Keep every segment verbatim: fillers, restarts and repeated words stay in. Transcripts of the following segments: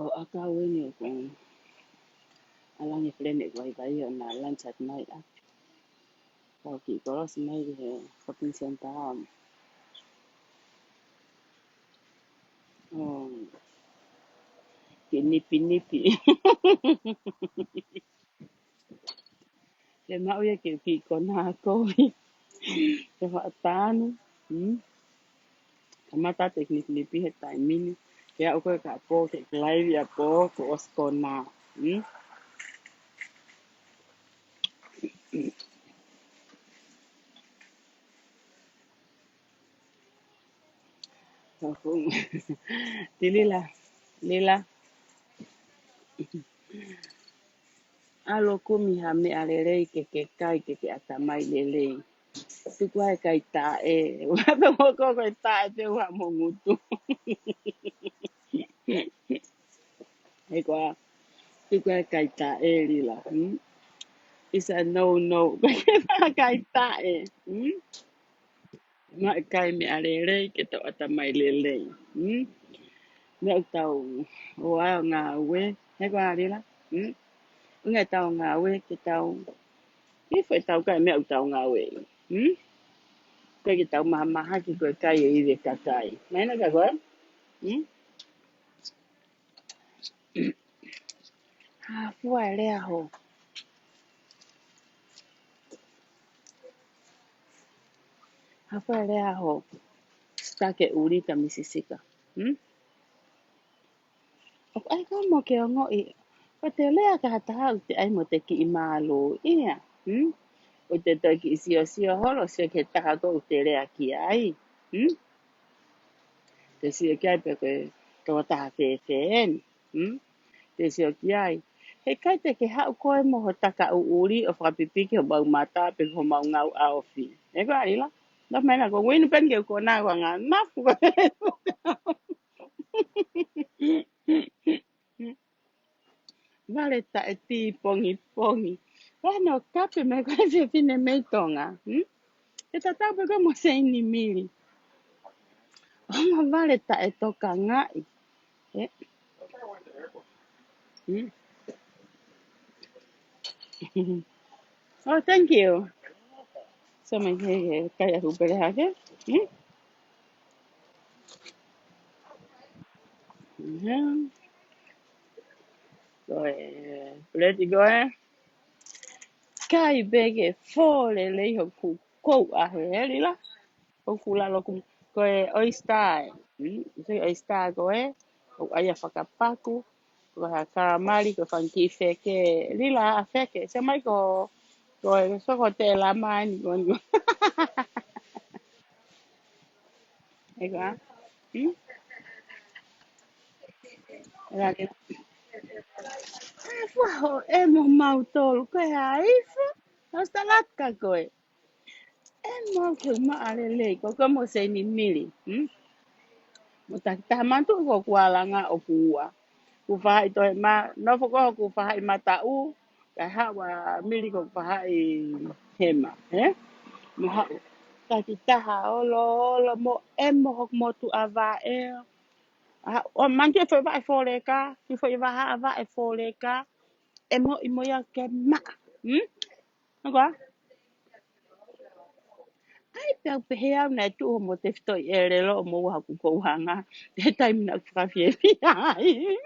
ʻo ʻakau eni ʻoku ʻalange feleni ʻeku vaivai ʻo na lunch atu mai ʻapi. Kau kiʻi kolosi mai ki he shopping center. ʻO kiʻi nipinipi. Ke maʻu ia ke kiʻi kona kovi. Ke faʻa tanu. Hmm? Kamata te nipinipi he taimi ni. Ke aʻu ko ē ka pō ke kalaivi a pō ko ʻosi kona. Hmm? Tilila, Lila. ʻAlu ʻo kumi ha meʻa lelei ke ke kai ke ke ʻatamai lelei. Tuku ai kai taʻe. Ua pe mo ko ko e taʻe pe ua mo ngutu. He koa, tuku ai kai taʻe Lila. Hmm? It's a no no. Kai taʻe. Hmm? Maʻu kai meʻa lelei ke tau ʻatamai lelei. Hmm? Meʻa ʻoku tau ō ai ʻo ngāue. He koa Lila. Hmm? ʻUhinga ʻetau ngāue ke tau. ʻIfo ʻetau kai meʻa ʻoku tau ngāue. Hmm? Ko e ke tau mahamahaki ko e kai e ive kakai. Mahino kia koe? Hmm? Ha fua e lea ho. Ha fua e lea ho. Sitake ʻuli ka Misi Sika. Hmm? ʻOku ʻai ko mo ke ongoʻi. Ko te lea ka ha taha ʻoku te ʻai mo te kiʻi mālō ia. Hmm? ʻOku te toe kiʻi siosio holo, sio ki he taha ko ʻoku te lea ki ai. Hmm? Te sio ki ai pe ko e tō taha fēfē eni. Hmm? Te sio ki ai. He kai te ke haʻu koe mo ho taka ʻuʻuli ʻo fakapipiki ho mau mata pe ho mau ngau ʻaofi. He koa Lila. Nō mena ko uinu pen ke uko nā ko ngā nafu ko. Vale taʻe tī pongipongi. Vai no kape mai ko e fefine mei Tonga. Hmm? Ke tatau pe ko mo Seini Mili. ʻO ma vale taʻe tokangaʻi. Eh? Hmm? Oh, thank you. So mai he, he, kai aku pele hake. Hmm? Mhm. Ko e, peleti ko e. Kai pē ke fole lei hoku kou a he Lila. Hoku lalo ku, ko e oyster. Hmm? Ko e oyster ko e. ʻOku ʻai ia fakapaku. Ko ha kalamali, ko e fanga kiʻi feke. Lila a feke. Se mai ko, ko e soko te lama ni ko ni. Eka. Hmm? Ela ke. Ai, fua ho e mo mau tolu. Ko e ai, fua. Australia ka ko e. E mau ke uma a lelei. Ko ko mo Seini Mili. Hmm? Mo taki taha mantu ko kualanga ʻoku ua. Ku fahaʻi toe ma, nofo ko ku fahaʻi mataʻu. Ka haʻu a Mili ko fahaʻi hema, eh? Mo haʻu. Taki taha olo, olo mo e mo hoku motu a vaʻe. A, ʻo mangi e foʻi vaʻe foleka, ki foʻi vaha a vaʻe foleka. E mo i mo ia ke maʻa. Hmm? Ako a? Ai, pea pehē au naʻe tuʻu mo te fitoi e lelo mo ua haku kou hanga. He taimi naʻa ku fakafiefia ai.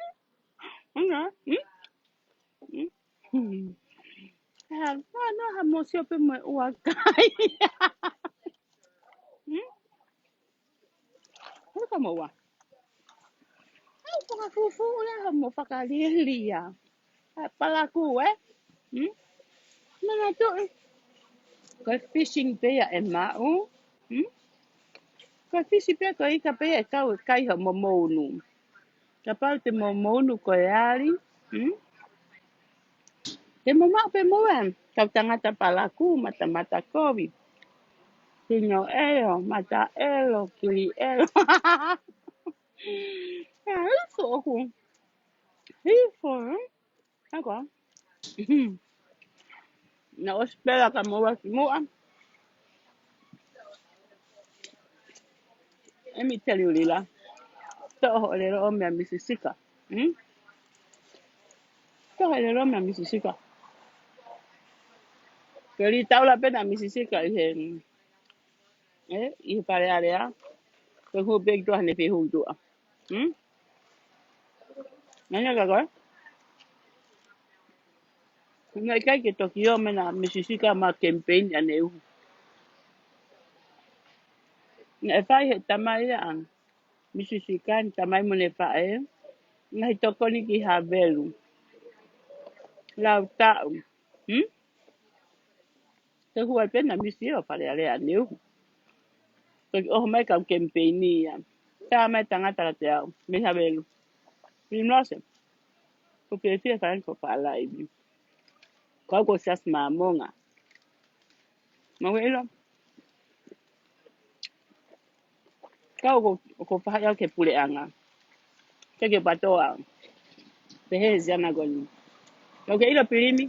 Ako a? Hmm? Hmm? Hmm. Ha, ha, no, ha mo sio pe mo e ua kai. Hmm? Ua ka mo ua. Au fakafufu ula ha mo fakalielia. Ha palaku, eh? Hmm? Mana tu. Ko e fishing pē ia e maʻu. Hmm? Ko e fishing pē ko e ika pē ia e kau e kai ha mo mounu. Kapau te mo mounu ko e ali. Hmm? Te mo maʻu pē mo e, kau tangata palaku, matamata kovi. Tino eo, mata elo, kili elo. Ka hifo ʻoku. Hifo, eh? Ako a? Na ʻosi pela ka mo ua ki muʻa. Let me tell you, Lila. Toʻo hoʻo lelo ʻo meʻa Misi Sika. Hmm? Ko e lelei meʻa Misi Sika. Ko e lī taula pē ʻena Misi Sika ʻi he, ē, ʻi he Fale Alea. Ko e hū pē ki tuʻa heʻene fehuʻi tuʻa. Hmm? Naʻe ʻikai ka koe? Naʻe ʻikai ke toki ō mai ʻena Misi Sika mo e kemipeini ʻaneuhu. Naʻe fai he tamai ia ʻa Misi Sika, ʻene tamai mo ʻene faʻē, ngaahi tokoni ki Havelu. Lau taʻu. Hmm? Ko e hū ai pē ʻena Misi ʻo Fale Alea ʻaneuhu. Toki ʻoho mai kau kemipeini ia. Tā mai tangata kiate au mei Havelu. Primrose. Ko e fiefia fai ko Fale Alea. Ko au ko Siasi Māmonga. Mau ʻilo. Ka ʻoku, ʻoku faʻa ʻai au ki he puleʻanga. Ke ke patoa. Pehē he siana ko eni. Ka ʻoku ke ʻilo Pilimi.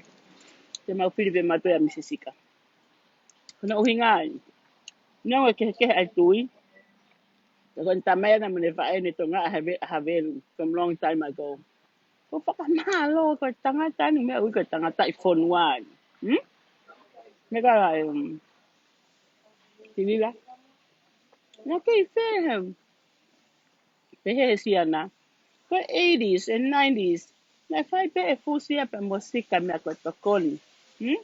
Te mau fili pē mautolu ia Misi Sika. Ko hono ʻuhinga ē. Neongo e kehekehe ʻa e tui. Ka ko ʻene tamai ʻana mo ʻene faʻē naʻe tokangaʻi ʻe Havelu from long time ago. Ko e fakamālō ko e tangata ni meʻa ui ko e tangataʻi fonua ni. Hmm? Meʻa ka, um, Tilila. Naʻe kei fē he, pehē he siana. Ko e eighties and nineties. Naʻe fai pē ʻe Fusia pē mo Sika meʻa ko e tokoni. Hmm?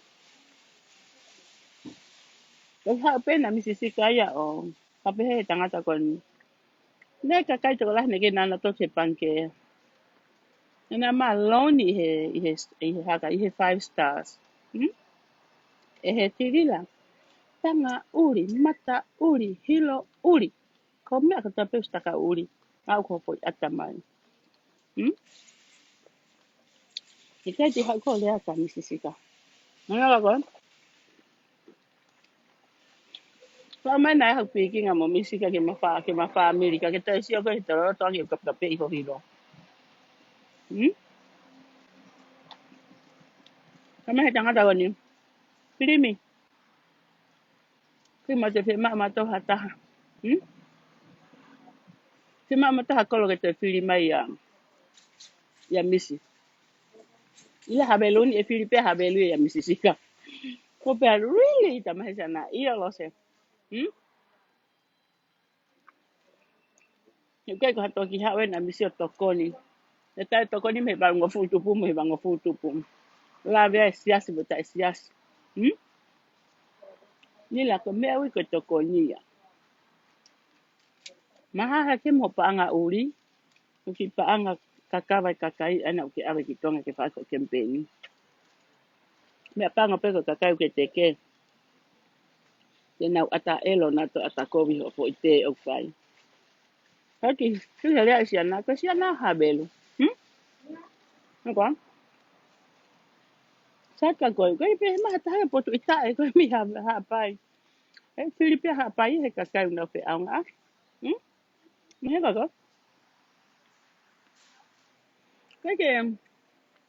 Ko e haʻu pē ʻena Misi Sika ia ʻo, ka pehē he tangata ko eni. Naʻe kakai tokolahi naʻe kei nānā toki he pangikē. Naʻa nau maʻu loan ʻi he, ʻi he, ʻi he haka, ʻi he Five Stars. Hmm? ʻE he Tilila. Tanga ʻuli, mata ʻuli, hilo ʻuli. Ko e meʻa ko e tapu ʻo e sitaka ʻuli. Ngāue ko e foʻi ʻatamai. Hmm? ʻIkai te u haʻu ko e lea kia Misi Sika. Mana la ko. Ko mai naʻe haʻu pikinga mo Misi Sika ke ma fā, ke ma fāmili, ka ke toe sio ko e toro to ange kapekape ʻi ho hilo. Hmm? Ka mai he tangata ko eni. Pilimi. Ke ma te fiemaʻu mautolu ha taha. Hmm? Fiemaʻu mautolu ha kolo ke toe fili mai ia, ia Misi. ʻIlo Havelu ni ʻe fili pē Havelu ia Misi Sika. Ko pea really ʻita mai he siana ʻio Lose. Hmm? He ʻoku ʻikai ko ha toki haʻu ʻena Misi ʻo tokoni. ʻE taʻetokoni mei he valungofulu tupu, mei he valungofulu tupu. Lave ʻa e siasi mo e taʻesiasi. Hmm? Ni la ko e meʻa ui ko e tokoni ia. Mahaha ke mo paʻanga ʻuli, ʻoku ke paʻanga kakava ʻi kakai, ʻana ʻoku ke ʻave ki Tonga ke fai ko e kemipeini. Meʻa paʻanga pē ko e kakai ʻoku ke teke. Te nau ʻata ʻelo, nau toe ʻata kovi ho foʻi tē ʻoku fai. Haki, tu he lea ʻa e siana, ko e siana Havelu. Hmm? Nako? Saka ko e, ko e pē maha taha potu ʻi taʻe, ko e mei ha, Haʻapai. ʻE fili pē Haʻapai he kakai ʻoku nau feʻaonga. Hmm? Mei he kaka. Ko e ke,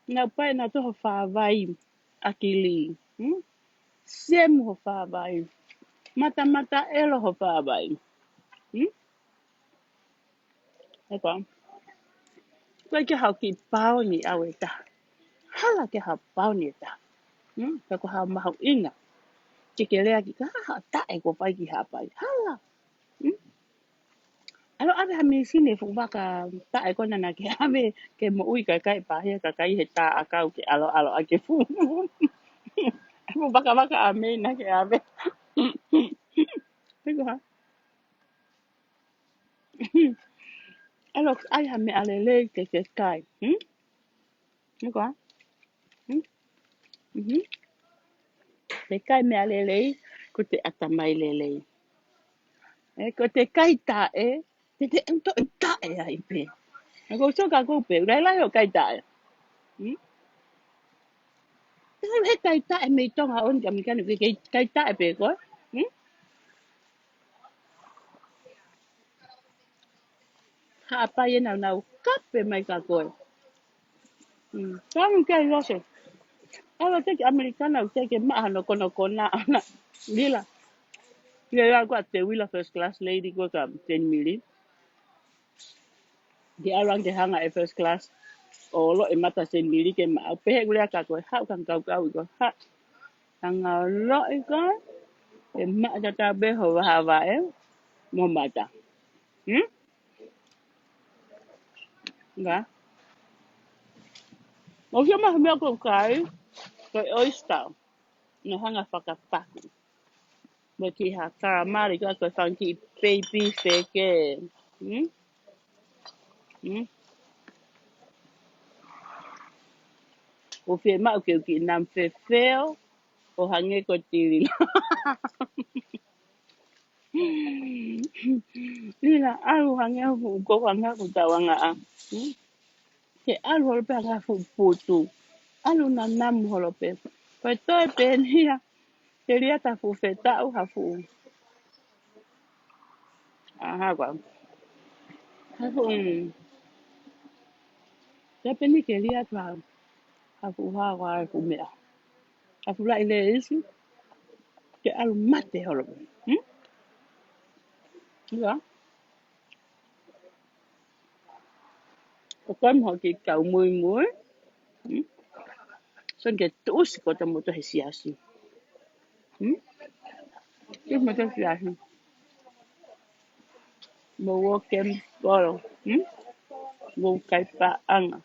nau pai nau toho fāvai ʻakili. Hmm? Semu ho fāvai. Matamata ʻelo ho fāvai. Hmm? Eko. Ko e ke hau ki paoni au e taha. Hala ke hau paoni e taha. Hmm? Ka ko hau mahuʻinga. Ke ke lea ki ka ha taʻe ko fai ki Haʻapai. Hala. Hmm? ʻAlu ʻave ha mīsini e fuʻu vaka taʻe ko ena naʻa ke ʻave ke moʻui kakai pāhia kakai he tā ʻakau ke ʻaloʻalo ʻa ke fuʻu. Fuʻu vakavaka ʻa mei naʻa ke ʻave. Piko ha. ʻAlu ʻai ha meʻa lelei ke ke kai. Hmm? Piko ha. Hmm? Mhm. Ke kai meʻa lelei, ko te ʻatamai lelei. ʻE, ko te kai taʻe, te te ʻentoʻi taʻe ai pē. ʻE, ko so ka ko pē, ʻulai lai ʻo kai taʻe. Hmm? Te he kai taʻe mei Tonga ʻo ʻalu ki ʻAmelika ni, ke kai, kai taʻe pē ko. Hmm? Haʻapai ʻenau nau kape mai ka koe. Mm. Tau ke Lose. ʻAlu te ki ʻAmelika nau te ke maha no kono kona ana. Lila. Ia ia ko a te uila first class lady ko ka ten mili. Ke ʻalu ange hanga e first class. ʻOloʻi e mata Senimili ke maʻu. Pehē ʻeku lea kia koe, haʻu ka kaukau ʻi ko e haʻu. Hanga ʻo ʻoloʻi ko e, ʻe maʻa tatau pē ho vahaʻa vaʻe mo mata. Hmm? Nga. Mo sio mai ha meʻa ʻoku ou kai, ko e oyster. Naʻe hanga fakapaku. Mo e kiʻi ha calamari ka ko e fanga kiʻi baby feke. Hmm? Hmm? ʻOku fiemaʻu ke u kiʻi namu fefeo, ʻo hangē ko e tili. Lila, ʻalu hangē ʻoku ko hangē ʻoku tau anga ʻa. Hmm? Ke ʻalu holo pē hangē ha fuʻu putu. ʻAlu namu holo pē. Ko e toe pē eni ia. Ke lia atu ha fuʻu fetaʻu, ha fuʻu. Aha, ko e. Ha fuʻu, mm. Toe pē eni ke lia atu ha, ha fuʻu ha, ha fuʻu meʻa. Ha fuʻu laʻi leisi. Ke ʻalu mate holo pē. Hmm? Ia. ʻO koe mo hoʻo kiʻi kau muimui. Hmm? Sio ange ke tuʻusi kotoa moutolu he siasi. Hmm? Tuʻusi moutolu he siasi. Mou ō ki he kolo. Hmm? Mou kai paʻanga.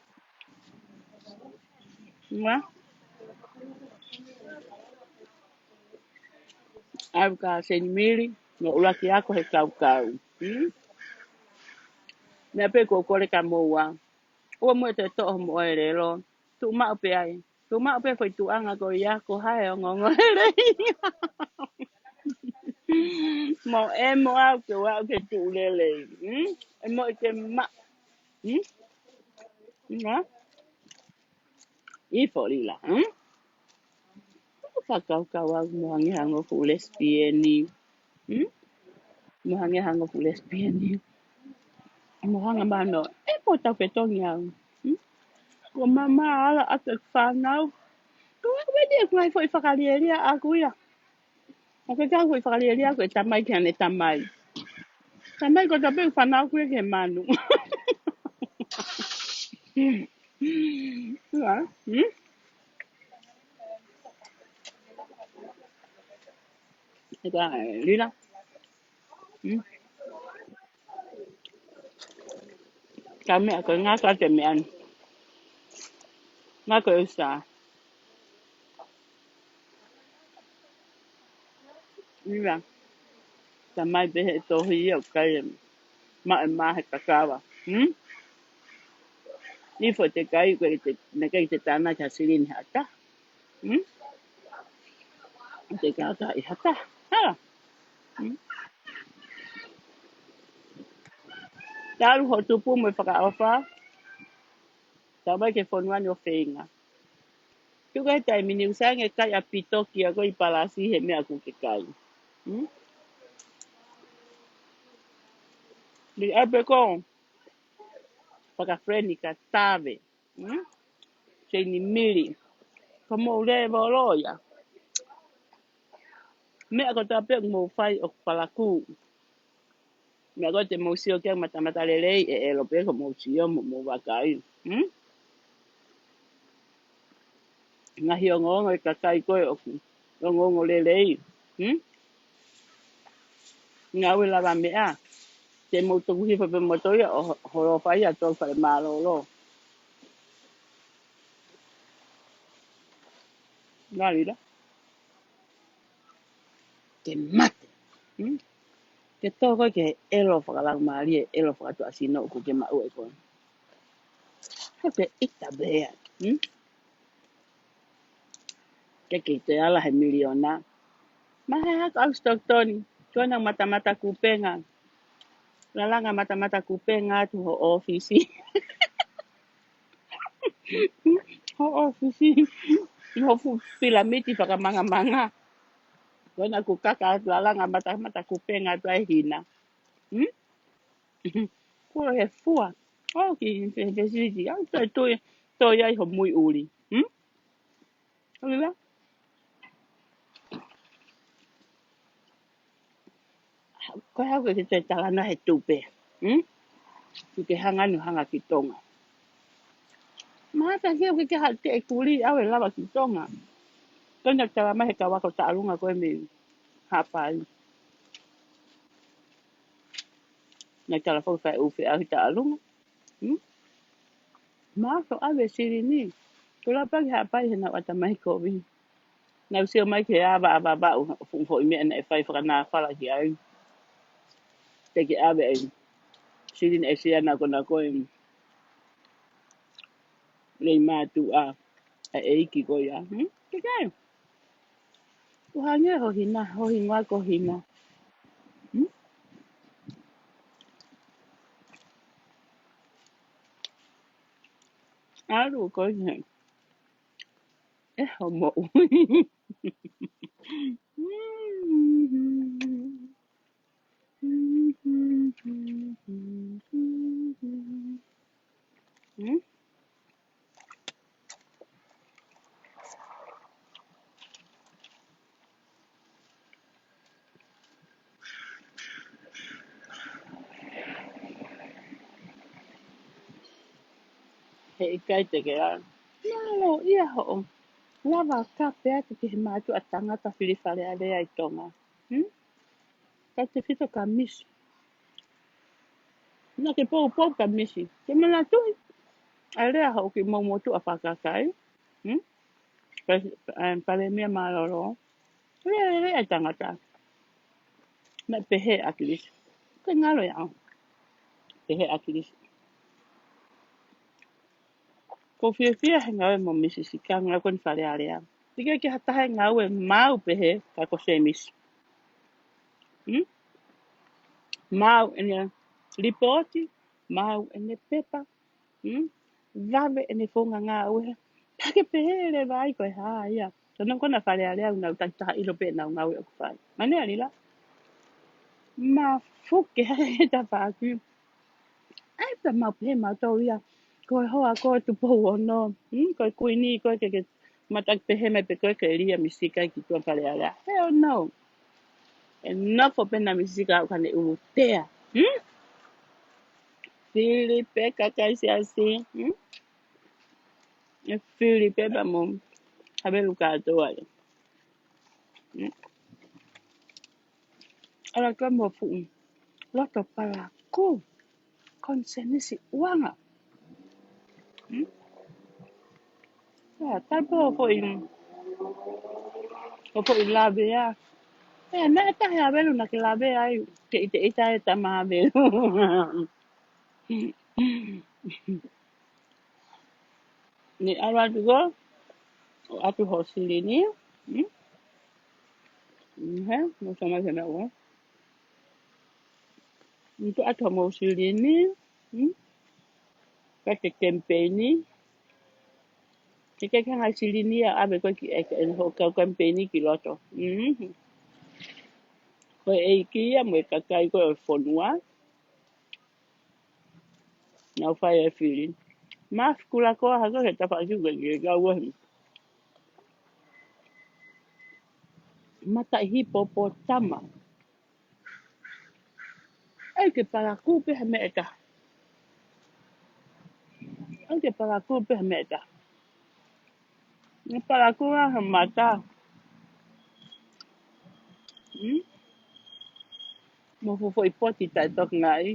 Nga. ʻAlu kia Senimili, mo ʻuluaki ako he kaukau. Hmm? Meʻa pē ʻoku ou kole kia moua. ʻOua muʻa ʻe toe toʻo hoʻomo ʻelelo. Tuʻu maʻu pē ai. Tuʻu maʻu pē foʻi tuʻuʻanga ko ia ko hai ongoongo lelei. Mo e mo au ke u aʻu ke tuʻu lelei. Hmm? E mo e ke ma. Hmm? Nga. ʻIfo Lila, hmm? Fakakaukau au mo hangē ha ongo fuʻu lesipieni. Hmm? Mo hangē ha ongo fuʻu lesipieni. Mo hanga mano, ʻe pō tau fetongi au. Hmm? Ko mama ala atu e fānau. Ko e wedi e kungai foʻi fakalielia ʻaku ia. ʻOku ʻikai ke u fakalielia ko e tamai ki heʻene tamai. Tamai ko e tape fānau ko e ke manu. Ua, hmm? Eka, eh, Lila. Hmm? Ka meʻa ko e ngaka te meʻa ni. Ngaka e usa. Ia. Tamai pē he tohi ia ʻoku kai e maʻe mahe kakava. Hmm? ʻIfo te kai, ko e te, ne kai te tānaki ha silini hata. Hmm? Te kata i hata. Ha. Hmm? Talu ho tupu mo e fakaʻofa. Tau mai ke fonua ni ʻo feinga. Tuku e taimi ni usange kai a pitoki a ko i palasi he meʻa ʻoku ke kai. Hmm? Li ape ko. Fakafreni ka tave. Hmm? Senimili. Ko mou levolo ia. Meʻa ko tape mou fai ʻoku palaku. Meʻa ko te mou sio ke matamata lelei e ʻelo pē ko mou sio mo mou vakai. Hmm? Ngaahi ongoongo e kakai ko e ʻoku. Ongoongo lelei. Hmm? Ngāue lavameʻa. Te mou toku hifo pē moutolu ia ʻo holo fai a tolu fale mālōlō. Ngalila. Ke mate. Hmm? Ke tō koe ke ʻelo fakalaumālie, ʻelo fakatuʻasino ʻoku ke maʻu ʻe koe. Ko ke ʻita pea. Hmm? Ke ke te ala he miliona. Mahe haka au Stockton, kona matamata kupenga. Lalanga matamata kupenga atu ho ʻōfisi. Ho ʻōfisi. Ho fuʻu pilamiti fakamangamanga. Kona ku kaka atu lalanga matamata kupenga atu ai hina. Hmm? Ko e fua. ʻO ki he fesiti. Au toi toi. Toi ai ho mui ʻuli. Hmm? Oliva? Ko e hau ke te talana he tupe. Hmm? Ke hanga nu hanga ki Tonga. Mahalo ʻoku ʻikai ke ha teʻe kulī ʻave lava ki Tonga. Ko ena ʻoku tala mai he kau ako Taʻalunga ko ē mei Haʻapai. Naʻe tala foki fai ʻū feʻauhi Taʻalunga. Hmm? Mahalo ʻave silini. Ko e lava pē ki Haʻapai he naʻa nau ʻatamai kovi. Naʻa nau sio mai ki he ava, ava, ava, ʻū, ʻū foʻi meʻa naʻe fai fakanāfala ki ai. Teʻeki ʻave ai. Silini ʻe sia nakonako e lei mātuʻa ʻa e ʻeiki ko ia. Hmm? Ke kai. ʻO hangē ho hina, ho hingoa ko Hina. Hmm? ʻAlu ko ē. ʻE hoʻo moʻui. Hmm? He ʻikai te ke ʻalu. Nalo ia hoʻo lava kape atu ki he mātuʻa tangata fili Fale Alea ʻi Tonga. Hmm? Kae tefito ka misi. Naʻa ke poupou ka misi. Ke manatuʻi. ʻA e lea hoʻo kiʻi momotuʻa fakakai. Hmm? Pale, em, Palēmia mālōlō. Lea, lea, lea ʻa e tangata. Naʻe pehē ʻa ʻAkilisi. Ko e ngalo ia au. Pehē ʻa ʻAkilisi. Ko e fiefia he ngāue mo Misi Sika ngāue ko eni Fale Alea. ʻIkai ke ha taha e ngāue maʻu pehē ka ko Semisi. Hmm? Maʻu ʻene lipooti, maʻu ʻene pepa, hmm? Vave ʻene founga ngāue. Pea ke pehē leva ai ko e hā ia. Tonu ko ena Fale Alea ʻoku nau takitaha ʻilo pē ʻenau ngāue ʻoku fai. Mane alila. Mafuke ai e tafaʻaki. ʻAi pē mau pehē mautolu ia. Ko e hoa ko e Tupou Ono. Hmm? Ko e kuini ko e ke, ke mataki pehē mai pē ko e ke lia Misi Sika ki tuʻa Fale Alea. Hell no. ʻE nofo pē ʻa Misi Sika ʻo ka ne ʻulutea. Hmm? Fili pē kakai siasi. Hmm? ʻE fili pē pea mo Havelu kātoa ia. Hmm? ʻAlu ko ē mo e fuʻu loto palakū. Konisēnisi uanga. Hmm? ʻIa, tapu ʻo foʻi, ʻo foʻi lavea. ʻIa, naʻe taha Havelu naʻa ke lavea ai, ke ʻite ʻita e tama Havelu. Ne ʻalu atu ko, ʻo ʻatu ho silini. Hmm? Hmm, he, mo sama se na ua. Ntu atu mo silini, hmm? Ka ke kemipeini. Ke ke hanga silini ia ʻave ko ē ki, ʻe, ʻe, hoʻo kau kemipeini ki loto. Hmm. Ko e ʻeiki ia mo e kakai ko ē ʻo e fonua. Nau fai e fili. Mafi kula ko ha ko he tafaʻaki ko ē ke kau ʻahi. Mata ʻi hipopotama. ʻAi ke palakū pē ha meʻa ʻe taha. ʻAi ke palakū pē ha meʻa ʻe taha. Ne palakū ʻa ha mata. Hmm? Mo fuʻu foʻi poti taʻetokangaʻi.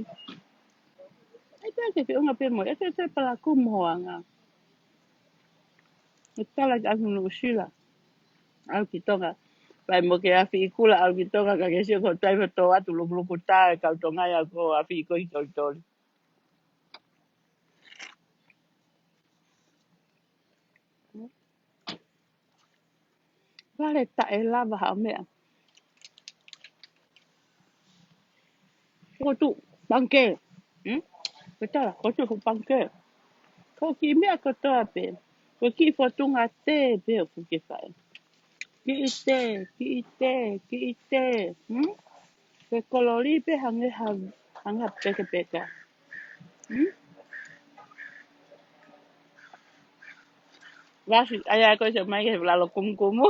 ʻAi pē ke feʻunga pē mo, ʻe te, te palakū mo hoanga. ʻE tala ki ʻAnunuʻusila. ʻAlu ki Tonga. Pea mo ke afi ʻi kula ʻalu ki Tonga ka ke sio ko e taimi ʻo tō atu lukuluku tā e kau Tonga ia ko e afi ko ē ʻi Tolitoli. Vale taʻe lava ha meʻa. Ko tu pangikē. Hmm? Ko tala, ko tu pangikē. Ko e kiʻi meʻa kotoa pē. Ko e kiʻi fōtunga tē pē ʻoku ke fai. Kiʻi tē, kiʻi tē, kiʻi tē. Hmm? Ko e kololi pē hangē ha, hangē ha pekepeka. Hmm? Vasi, ʻai ʻa e ko e se mai ke lalo kumukumu.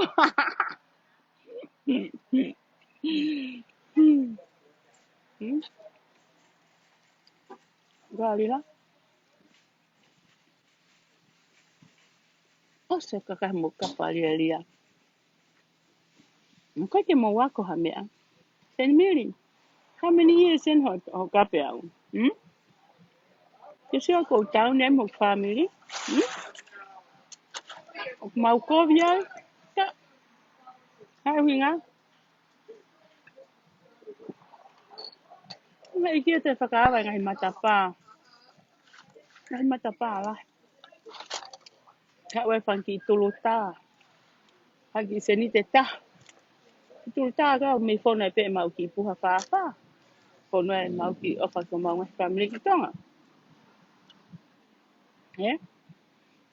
Hmm? Galila. Sio kakae mo kapalialia. ʻOku ʻikai ke mou ako ha meʻa. Senimili, how many years in ho, ho kape au? Hmm? Ke sio ko tau ne mo family. Hmm? ʻOku mau kovi ai. Ka. Hai winga. Ngai kia te fakaava ngai matapā. Ngai matapā la. Ka ue fanga kiʻi tulu tā. Fanga kiʻi seniti tā. Tulu tā ka mei fono e pē mau ki puha fāfā. Fono e mau ki ʻofa ko mau ngai family ki Tonga. Ē?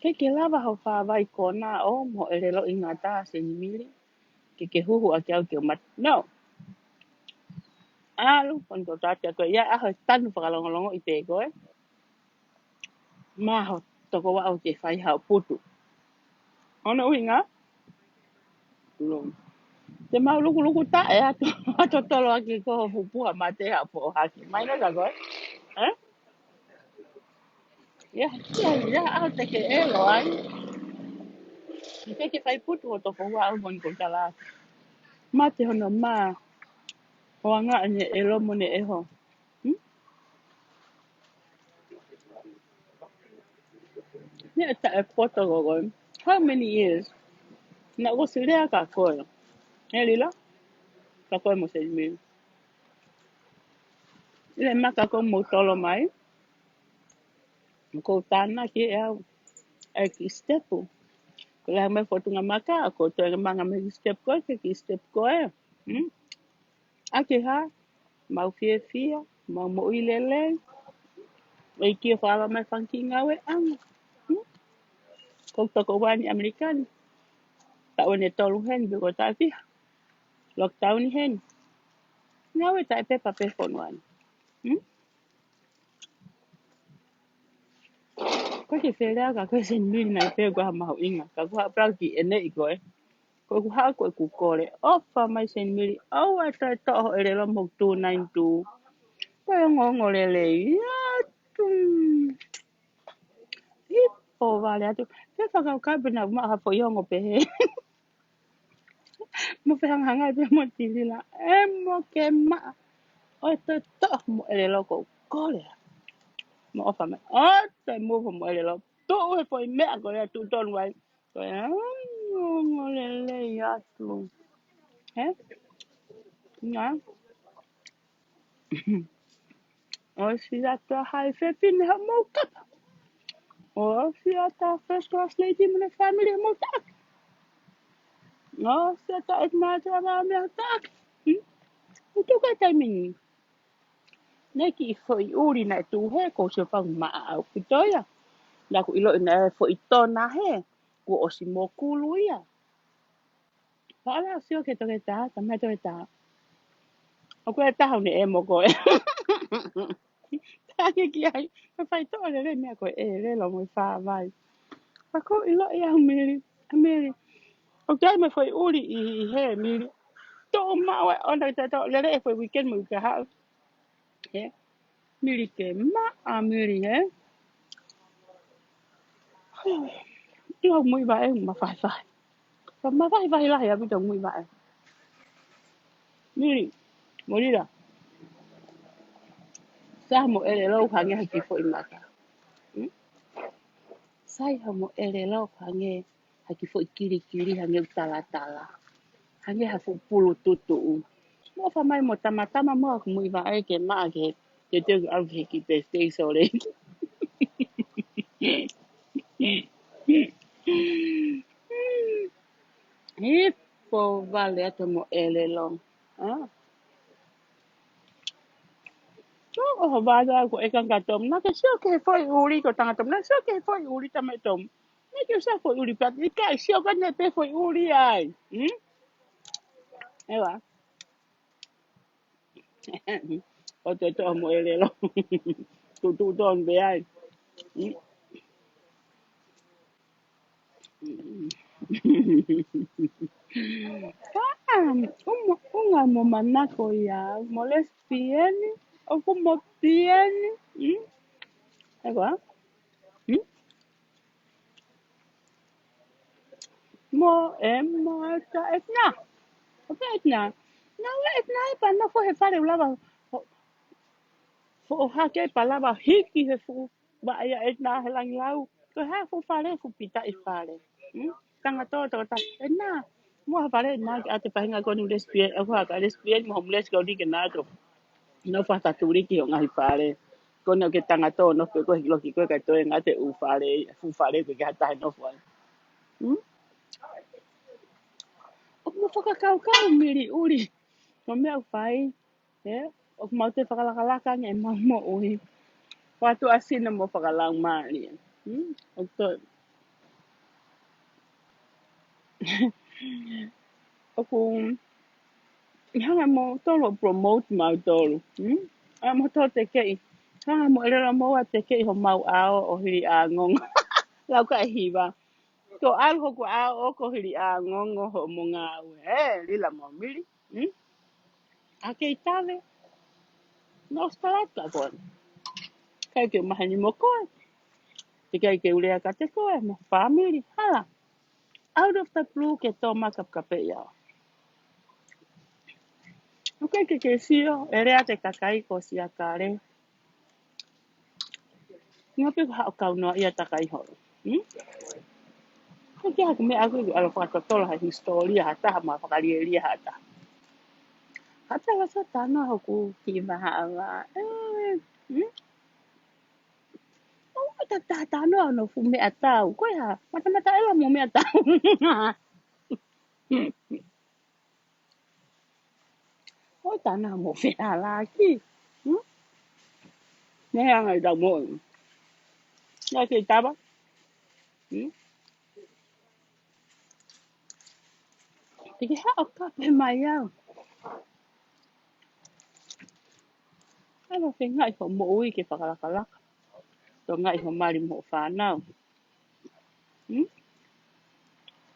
Ke ke lava ho fāvai kona ʻo mo ʻelelo ʻi ngata senimili. Ke ke huhu ʻaki au ke u mate. No. ʻAlu, kon ko tātia koe. Ia ʻaho e tanu fakalongolongo ʻi pē koe. Maho toko ua ʻo ke fai hao putu. Ono uinga. Lo. Te mau lukuluku taʻe atu, atu tolo ʻaki ko ho puha mate ha po hake. Mai na ka koe. Ē? Ia, ia, ia, au te ke ʻelo ai. Te ke fai putu ʻo toko ua au moni ko tala. Mate hono mā. Hoanga ʻene ʻelo mo ne ʻeho. Hmm? Ne ta e poto ko koe. How many years? Na ko silea ka koe. He lila? Ka koe mo senimili. Ile maka ko mo tolo mai. Ko tana ki au. E ki step. Ko le mai fotunga maka, ko to e manga mai ki step koe, ke ki step koe. Hmm? ʻAki ha, mau fiefia, mau moʻui lelei. ʻEiki ʻofa mai fanga kiʻi ngāue ʻanga. Hmm? Ko toko ua ni ʻAmelika ni. Taʻu ʻeni tolu heni, pe ko taʻu fiha. Lockdown heni. Ngāue taʻe pepa pe fono ani. Hmm? Ko ke felea ka ko senimili nai pe ko ha mahuʻinga. Ka ko ha plau ki ʻene i koe. Ko ku ha ko ku kole. ʻOfa mai senimili. ʻOua toe toʻo ʻelelo mo two nine two. Ko e ongoongo lelei. Ia tu. Hipo vale atu. Te fakau ka pena ma ha foʻi ongo pehe. Mo fehangahanga pe mo tilila. E mo ke maʻa. ʻOi toe toʻo mo ʻelelo ko kole. Mo ʻofa mai. ʻOi toe mo mo ʻelelo. Tuʻu he foʻi meʻa ko lea tuʻu tonu ai. Ko e ongoongo lelei atu. He? Nga. ʻOsi ata hai fefine ha mau kapa. ʻOsi ata first class lady mo ne family ha mau taki. ʻOsi ata e mata ma me taki. Hmm? Utu ka taimi ni. Ne ki foʻi ʻuli na e tuhe ko se fau maʻa au ki toia. Na ku ʻilo ina e foʻi tona he. Kuo ʻosi mo kulu ia. Pala sio ke toke tā, ka mai toke tā. ʻOku e taha ne e mo koe. Taki ki ai, ka fai toʻo lele mea ko e lelo mo e fāvai. Ka ko ʻilo ia mili, mili. ʻOku ai mo foʻi ʻuli ʻi he mili. Toʻo maʻu e ona te toʻo lele e foʻi weekend mo i ka hau. He, mili ke maʻa mili, he. Ia mui vaʻe, ma fai fai. Ka ma fai fai lahi a vita mui vaʻe. Mili, mo lila. Sa mo ʻelelo hangē ha kiʻi foʻi maka. Hmm? Sai ha mo ʻelelo hangē ha kiʻi foʻi kilikili hangē u talatala. Hangē ha fuʻu pulu tutuʻu. Mo fa mai mo tamatama mo aku mui vaʻe ke maʻa ke te te au he ki pestei sole. Hipo vale atu mo ʻelelo. Ah. Ko ʻoho vale aku e kanga tom. Na ke sio ke foʻi ʻuli ko tanga tom. Na sio ke foʻi ʻuli tama tom. Na ke sio foʻi ʻuli pat. Ika sio ka ne pe foʻi ʻuli ai. Hmm? Ewa. ʻO te toʻo mo ʻelelo. Tutu ton be ai. Hmm? Ah, uma, unga mo manako ia, mo lesbian, ʻoku mo pieni. Hmm? Ewa. Hmm? Mo e mo ta e na. ʻO pē ʻEtena. Naʻe ʻEtena ē pea nofo he fale ʻo lava ʻo, ʻo hake pea lava hiki he fuʻu vaʻa ia ʻEtena he langi lau. Ko e hā fuʻu fale, fuʻu pita ʻi fale. Hmm? Tangata tō tō ta. ʻEtena. Mo ha fale ʻEtena ke ʻoatu e faʻahinga ko eni lesbian, ʻoku hā ka lesbian mo homeless ko eni ke na to. Nofo ha tatuli ki ho ngaahi fale. Ko eni ke tangata nofo pē ko e loki ko e kai toe ngate ʻū fale, fuʻu fale ko e ke hata he nofo ai. Hmm? ʻOku mau fakakaukau mili ʻuli. Ko e meʻa ʻoku fai. Ē? ʻOku mau toe fakalakalaka ange ʻemau moʻui. Ko atu ʻa sino mo fakalaumālie. Hmm? ʻOku toe. ʻOku hanga mo tolu ʻo promote mau tolu. Hmm? ʻA mo tolu tekeʻi. Hanga mo ʻelelo mo ua tekeʻi homau ʻao ʻo hili ʻa ngongo. Lau ka e hiva. Ko ʻalu hoku ʻao ʻo ko hili ʻa ngongo ho mo ngāue. Ē, lila mo mili. Hmm? ʻA kei tave. No stalata koe. Kai ke maheni mo koe. Te kai ke ulea ka te koe, mo family. Hala. Out of the blue ke tō maka kape ia. Okay, ke ke sio, e lea te kakai ko sia kale. Nga pe ha o kau noa ia takai holo. Hmm? Ko ke haku me aku alo fakatotolo ha historia ha taha ma fakalielia ha taha. Ha taha sa tano hoku ki maha ava. Eh, hmm? O ta ta tano no fu me atau. Ko ia, mata mata ela mo me atau. O tana mo fe alaki. Hmm? Ne anga i tau mo. Na ke tava. Hmm? Te ke haʻo kape mai au. Ano fengaʻi ho moʻui ke fakalakalaka. Tō ngaʻi ho mali mo ho fānau. Hmm?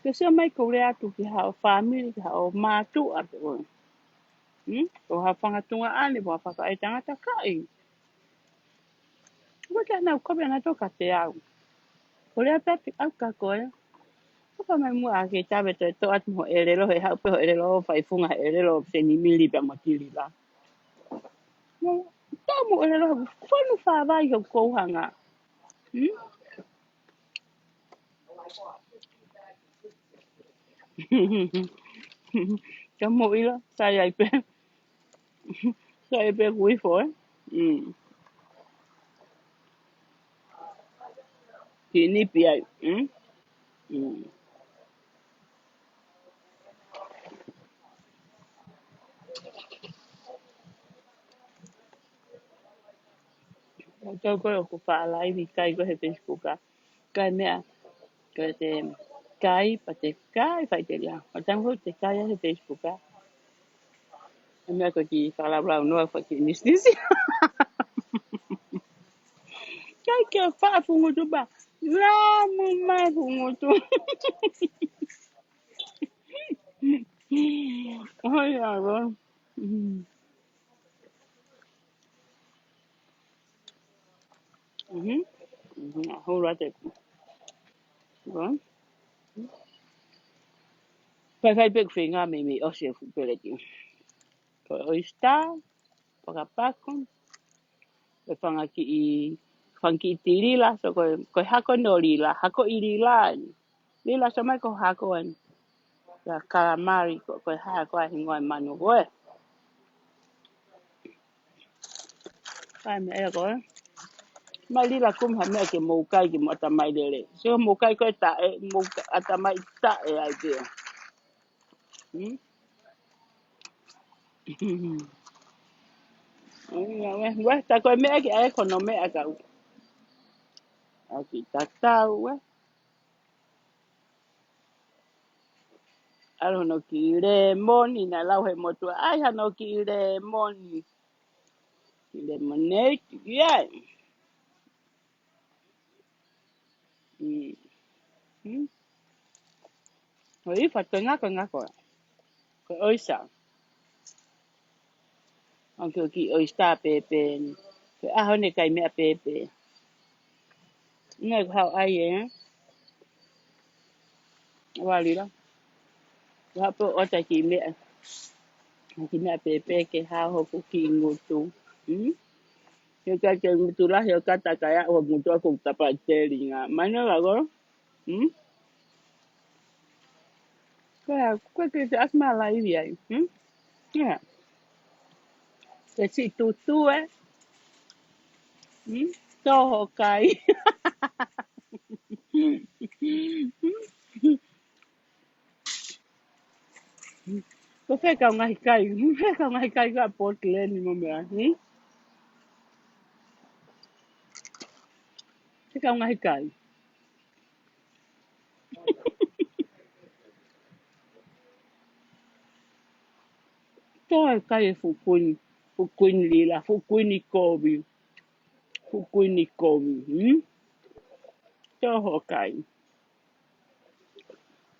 Ke sio mai ko lea atu ki haʻo family, ki haʻo mātuʻa pe ʻoe. Hmm? Ko ha fanga tunga ʻane, mo ha faka e tangata kaʻi. Ko ke anau kape ana tō ka te au. Ko lea pea te au ka koe. Ko ka mai mua ke tave te tō atu mo ʻelelo, he haʻu pe ho ʻelelo, fai funga he ʻelelo, se ni mili pea mo tili la. Mo, tau mo ʻelelo, fonu fāvai ho kouhanga. Hmm? Ka mo ila, sai ai pe. Sai ai pe kui fo, eh? Mm. Ki nipi ai, mm? Mm. Tau ko e ʻoku faʻa live kai ko he Facebook a. Kai meʻa. Ko te kai, pa te kai, fai te lia. O tau ko te kai a he Facebook a. E meʻa ko ki fakalaulau noa fa ki nisnisi. Kai ke faʻa fungutu pa. La mo mai fungutu. Oi, aro. Mm. Mhm. Mhm. A hou la te. Bon. Fai fai pe fenga me me o se fu peleti. Ko oyster, pakapaku. Ko fanga kiʻi, fanga kiʻi tilila, so ko, ko hako no lila, hako i lila. Lila so mai ko hako an. Ka calamari ko, ko hako a hingoa manu ko e. Kai me e ko e. Mai lila kum ha meʻa ke mou kai ke mo ata mai lele. So mou kai ko e ta e, mou ata mai ta e ai te. Hmm? Ai, ia, we, we, ta ko e meʻa ke ai ko no meʻa kau. A ki tatau, we. Alo no ki lemoni na lau he motua. Ai, hano ki lemoni. Ki lemonade, ia. Mm. Mm. Oi, fa te ngako, ngako. Ko oisa. Anke o ki oisa pepe. Ko aho ne kai meʻa pepe. Ngai ko hao ai, eh? Ua Lila. Ua pē ʻo ʻoatu e kiʻi meʻa. Kiʻi meʻa pēpē ke hao hoku kiʻi ngutu. Hmm? He ʻikai ke ngutu lahi ʻo kata kai aʻu ʻo ngutu ʻa hoku tapa telinga. Mai nō la ko. Hmm? Ko ia, ko e ke te asma la ivi ai. Hmm? Ia. Ke si tutu e. Hmm? Toho kai. Ko fē kau ngaahi kai, fē kau ngaahi kai ka Portland mo meʻa, hmm? Fē kau ngaahi kai. Toe kai e fuʻu kuini, fuʻu kuini Lila, fuʻu kuini kovi, fuʻu kuini kovi, hmm? Toho kai.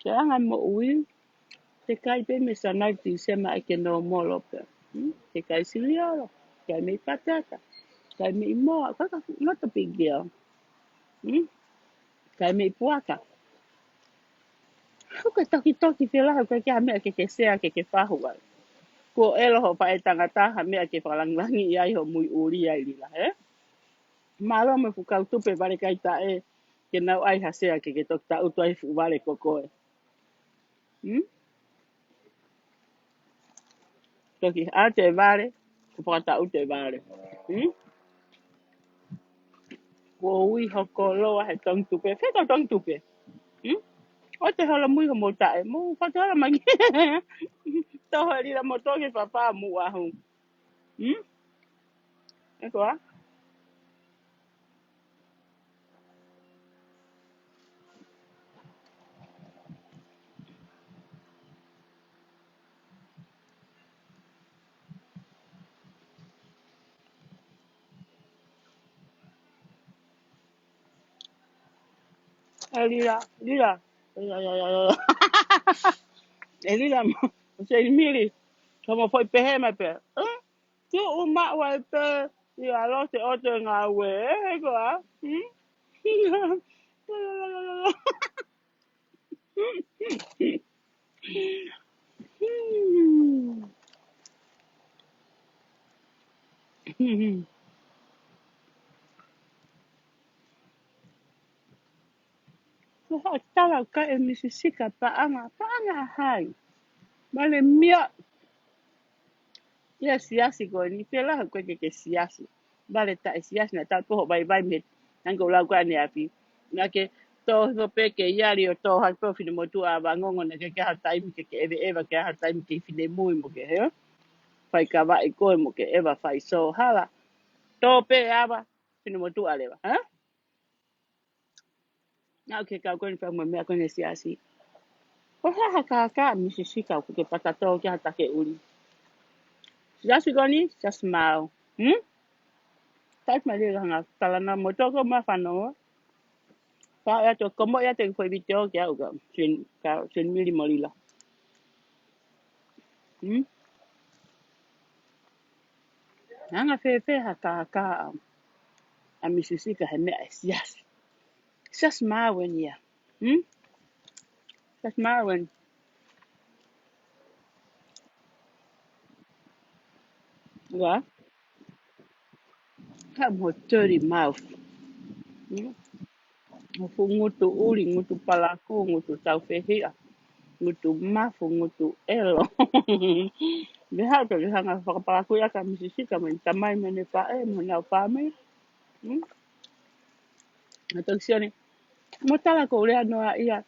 Ke anga moʻui, te kai pē mei Sānuali Tīsema ʻai ke nōmolo pē. Hmm? Te kai siliolo, kai mei patata, kai mei moa, kai ka not a big deal. Hmm? Kai mei puaka. Ko e tokitoki pē la, ko e ke ha meʻa ke ke sea ke ke fahu ai. Kuo ʻelo hoʻo faʻētangata ha meʻa ke fakalāngilangiʻi ai hoʻo mui ʻuli ai Lila, he? Mālō mo e fuʻu kau tupe vale kai taʻe, ke nau ʻai ha sea ke ke toki taʻutu ai fuʻu vale ko koe. Hmm? Toki ʻā te vale, ko fakataʻutu e vale. Hmm? Kuo ui ho koloa he tongi tupe. Fē kau tongi tupe? Hmm? ʻOua te holo mui ho mou taʻe. Mou fatu holo mangi. Toho e Lila mo toki papa mu ahu. Hmm? E koa? E Lila, Lila. E Lila mo, se mili. Kamo foʻi pehē mai pē. Eh? Tuʻu maʻu ai pē, ia lo te ʻoto e ngāue, e koa. Hmm? Hmm. Hmm. Ko hoʻo tala ʻoku kai e Misi Sika paʻanga, paʻanga hai. Vale mia. Ia siasi ko eni, pē la ko e ke ke siasi. Vale taʻe siasi naʻa tau poho vaivai mei he, hangē ko e lau ko ē ʻaneafi. Naʻa ke tō hifo pē ke iali ʻo tō hake pē ʻo finemotuʻa ʻa Vangongo naʻa ke ke ha taimi ke ke ʻeveʻeva, ke ha taimi ke finemui mo ke he. Fai kavaʻi koe mo ke ʻeva fai sō hala. Tō pē ʻa finemotuʻa leva, ha? Naʻa ke kau ko eni fai mo e meʻa ko eni he siasi. Ko e hā ha kākā Misi Sika ʻoku ke pata tō ki ha take ʻuli. Siasi ko eni, siasi mau. Hmm? Taʻi mai Lila hanga talanoa mo toko ma fano. Ka ʻoatu ko mo ia te foʻi vitiō ki aʻu ka. Sin, ka, sin mili mo Lila. Hmm? Hanga fēfē ha kākā ʻa, ʻa Misi Sika he meʻa e siasi. Siasi mau eni ia. Hmm? Siasi mau eni. Ua. Ka mo dirty mouth. Hmm? Mo fuʻu ngutu ʻuli, ngutu palaku, ngutu taufehiʻa, ngutu mafu, ngutu ʻelo. Mei haʻu toki hanga fakapalaku ia ka Misi Sika mo e tamai mo ʻene faʻē, mo ʻenau fāmili. Hmm? Naʻa toki sio ni, mo tala ko ule ano a ia.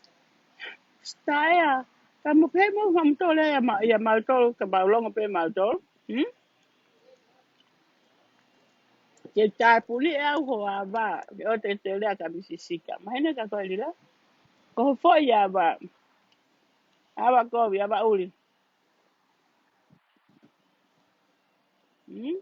Staea, ka mo pē mo ha mo tole ia ma, ia mautolu, ka mau longo pē mautolu. Hmm? Ke tāpuni e au ho ava, ke ʻoua te te lea ka Misi Sika. Mahino ka ko e Lila. Ko ho foʻi ava. Ava kovi, ava ʻuli. Hmm?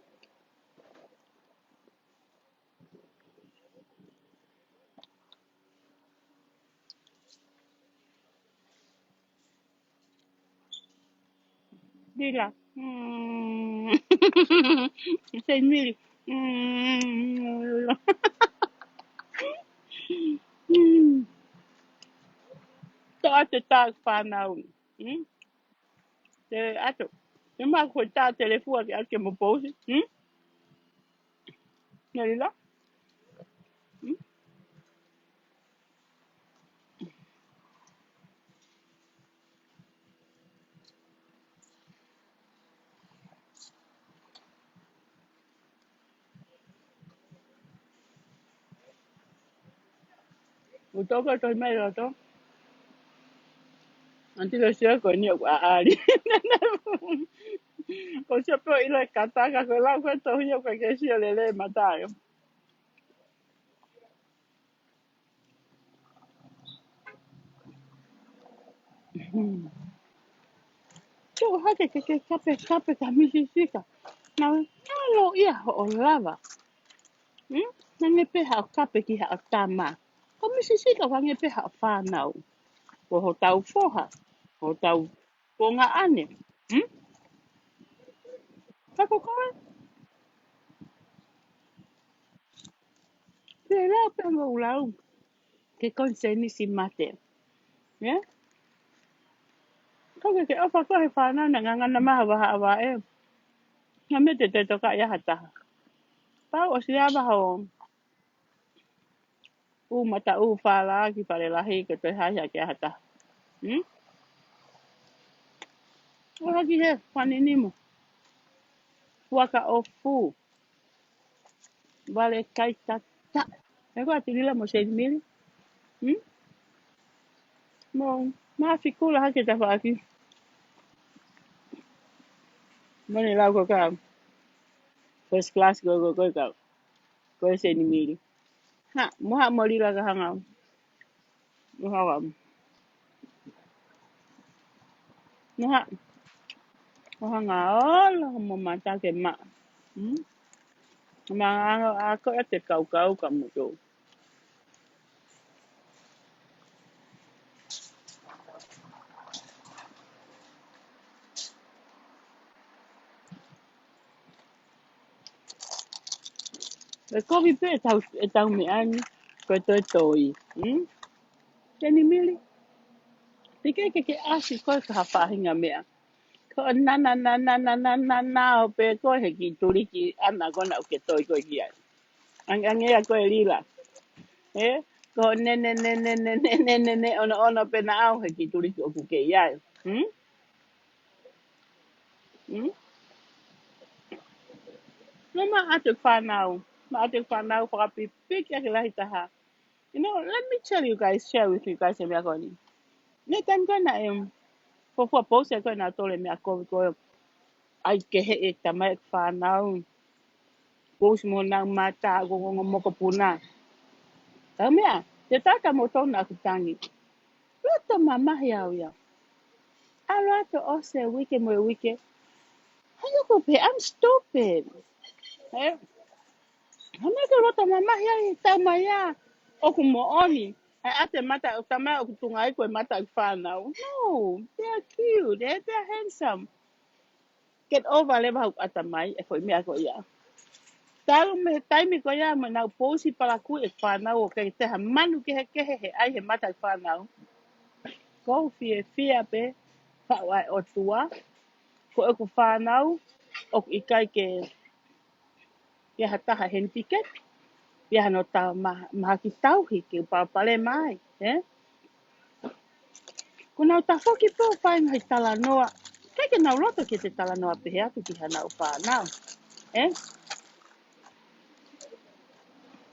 Lila. Hmm. Sei mili. Hmm. Hmm. ʻAto e tā fānau. Hmm? Te ʻato. Te ma ko tā telefua ke ake mo pousi. Hmm? Nalila. Hmm? ʻO toko toi mai loto. Anti le sio ko ni ʻoku ʻaʻali. Ko sio pē ʻilo e kataka ko e lau ko e tohi ʻoku ke sio lele mataio. Tuʻu hake ke ke kape kape ka Misi Sika. Nau ʻalu ia hoʻo lava. Hmm? Hangē pē haʻo kape ki haʻo tama. Ko Misi Sika hangē pē haʻo fānau. Ko hotau foha. Hotau konga ʻane. Hmm? Ka ko koe. Pē lau pē mo ulau. Ke konsenisi mate. Yeah? Ka ke ke ʻofa ko he fānau na ngangana maha vaha ava e. Nga me te te toka ia ha taha. Pau ʻosi ava ho. ʻU mata ʻu fala ki Fale Lahi ke toe hai hake ha taha. Hmm? ʻO haki he fani ni mo. Fuaka ʻo fu. Vale kai tata. E ko atu lila mo Saint Mary. Hmm? Mo, ma fikula hake ta faki. Mo ne lau ko ka. First class ko, ko, ko, ka. Ko e Saint Mary. Ha, mo ha mo lila ka hanga. Mo ha wa. Mo ha. Mo hanga olo mo mata ke ma. Hmm? Ma anga ako e te kau kau ka mutu. E kovi pē e tau, e tau meʻa ni, ko e toe toi. Hmm? Saint Mary. Te ke ke ke ʻasi koe ka ha faʻahinga meʻa. Ko na na na na na na na na o pē ko he ki tuliki ana ko na ke toi ko ki ai. Ang ang ia ko e lila. E? Ko ne ne ne ne ne ne ne ne ne ono ono pē na au he ki tuliki ʻoku ke i ai. Hmm? Hmm? No ma ate fānau. Ma ate fānau fakapipiki ake lahi taha. You know, let me tell you guys, share with you guys, e meʻa ko ni. Ne tan ko na em, fofua pousi ko na tole meʻa ko ko ai ke he e tamai fānau. Pousi mo na mata ko ko mokopuna. Tau meʻa, te tata mo tona aku tangi. Loto mamahi au ia. A loto ʻosi e uike mo e uike. Hai ʻoku pē, I'm stupid. E? Hana ke loto mamahi ai tau mai ia. ʻOku moʻoni. Hai ate mata, ʻo tamai ʻoku tunga ai ko e mata ʻi fānau. No, they're cute, eh? They're handsome. Get over leva hau ata mai, e foʻi meʻa ko ia. Talu mei he taimi ko ia, mo nau pousi palakū e fānau ʻo ke te ha manu kehekehe he ʻai he mata ʻi fānau. Ko u fiefia pē, faʻu ai ʻOtua, ko ʻeku fānau, ʻoku ʻikai ke, ia ha taha heni tiketi, ia hano ta ma, mahaki tauhi ke u palopalema ai, e? Ko nau tafoki pē ʻo fai ngaahi talanoa, ʻikai ke nau loto ke te talanoa pehē atu ki hanau fānau, e?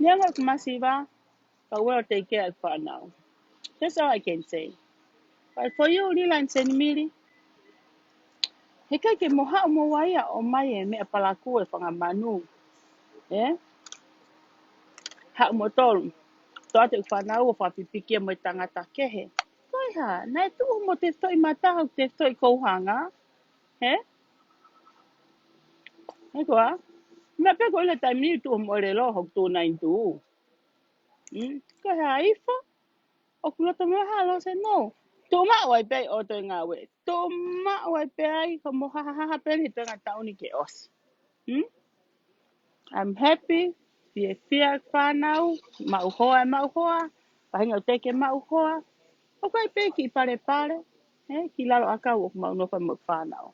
Ia ngā ʻoku masiva, ka uela te ʻikai ke fānau. That's all I can say. But for you, Lila and Senimili, he ʻikai ke mo haʻu mo vaia ʻo mai e meʻa palakū e fanga manu. E? Haʻu mo tolu. Toate ʻu fānau ʻo fakapipiki mo e tangata kehe. Ko e hā, naʻe tuʻu mo te toʻi mata hau te toʻi kouhanga. He? He koa? Meʻa pē ko ʻile taimi ni tuʻu mo lelo hau tuʻu nai tuʻu. Mm, ko e hā ifo? ʻOku loto mo ha lo se no. Tuʻu maʻu ai pē ʻo toe ngāue. Tuʻu maʻu ai pē ai ko mo hahaha pē he toe ngā taʻu ni ke ʻosi. Hmm? I'm happy, fiefia fānau, maʻu hoa e maʻu hoa, pahinga ʻu te ke maʻu hoa, ʻOku ʻi ai pē kiʻi palepale, ē, kiʻi lalo ʻakau ʻoku mau nofo ai mo e fānau.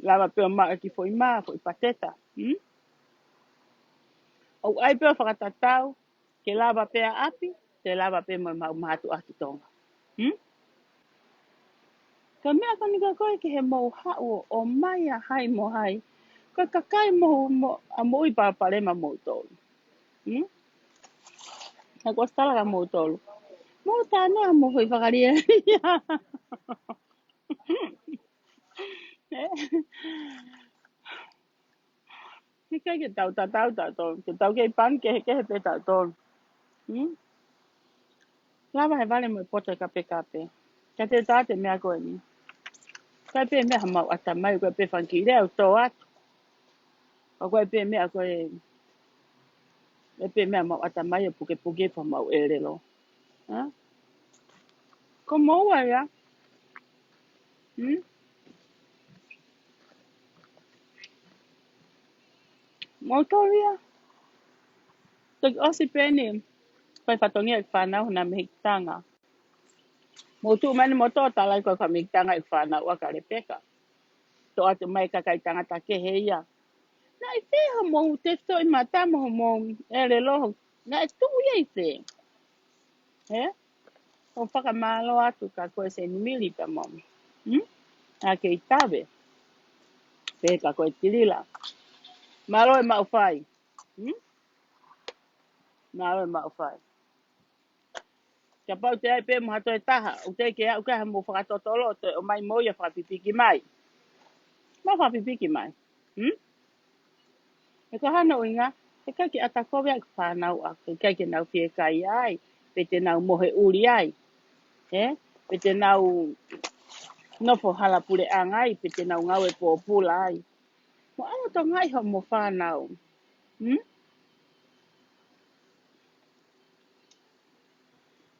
Lava pē ʻo maʻu e kiʻi foʻi mā, foʻi pateta. Hmm? ʻOku ʻi ai pē ʻo fakatatau, ke lava pē ʻa ʻapi, ke lava pē mo e maʻu mātuʻa ki Tonga. Hmm? Ka meʻa ko eni ka ko e ke he mou haʻu ʻo ʻomai ʻa hai mo hai. Ko e kakai mo, mo, ʻa moʻui palopalema moutolu. Hmm? Ka ko e tala ka moutolu. Mou tā noa mo hoi fakalielia. Ē? Heʻikai ke tau tatau tautolu, ke tau kei pani kehekehe pē tautolu. Hmm? Lava he vale mo e poto e kapekape. Ka te tā te meʻa ko eni. Ko e pē meʻa ha mau ʻatamai, ko e pē fanga kiʻi lea ʻoku tō atu. Ka ko e pē meʻa ko e, e pē meʻa mau ʻatamai ʻo pukepuke pea mau ʻelelo. Hā? Ko moua ia. Hmm? Moutolu ia. Toki ʻosi pē eni, fai fatongia e fānau na mehikitanga. Mou tuʻu mai eni mou tō tala ʻi ko e ka mehikitanga e fānau ʻa Kalepeka. Tō atu mai kakai tangata kehe ia. Naʻe fē hoʻomou tefitoʻi mata mo hoʻomou ʻelelo, naʻe tuʻu ia ʻi fē? Ē? ʻOku fakamālō atu ka ko e Seinimili pea mo. Hmm? ʻA Keitave. Pea ka ko e Tilila. Mālō e maʻu fai. Hmm? Mālō e maʻu fai. Kapau te ʻi ai pē mo ha toe taha, ʻoku teʻeki ke aʻu ki ai haʻamou fakatotolo, toe ʻomai mo ia fakapipiki mai. Mau fakapipiki mai. Hmm? He ko hono ʻuhinga, heʻikai ke ʻata kovi ʻa e fānau ʻa, heʻikai ke nau fiekaia ai, pe te nau mohe ʻuli ai. Ē? Pe te nau nofo hala puleʻanga ai, pe te nau ngāue pōpula ai. Mou ʻalu ʻo tokangaʻi hoʻomou fānau. Hmm?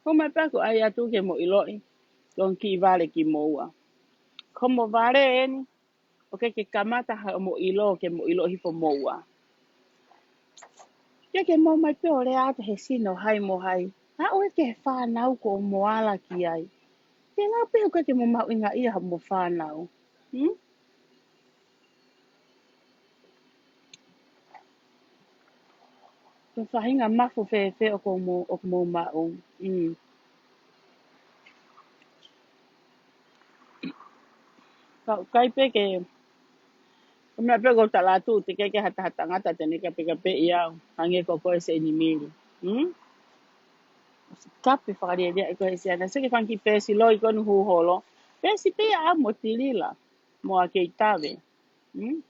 Ko mai pea ʻoku ʻai atu ke mou ʻiloʻi, ko e kiʻi vale kimoua. Ko hoʻomou vale eni, ʻoku ʻikai ke kamata haʻamou ʻilo, ke mou ʻilo hifo moua. Ke ke mou ō mai pē ʻo lea atu he sino hai mo hai. Aʻu ē ki he fānau ʻoku mou ala ki ai. Ke ngāue pē ʻoku ʻikai ke mou mahuʻingaʻia hoʻomou fānau. Hmm? Ko e faʻahinga mafu fēfē ʻoku mou, ʻoku mou maʻu. Mm. Ka, ʻikai pē ke, ko e meʻa pē ʻoku ou tala atu, teʻeki ke ha taha tangata te ne kapekapeʻi au, hangē ko koe Seinimili. Mm? Kape fakalielia ʻi ko he siana, seke fanga kiʻi peesi loi ko eni hū holo. Peesi pē ia ʻa mo Tilila, mo ʻa Keitave. Mm?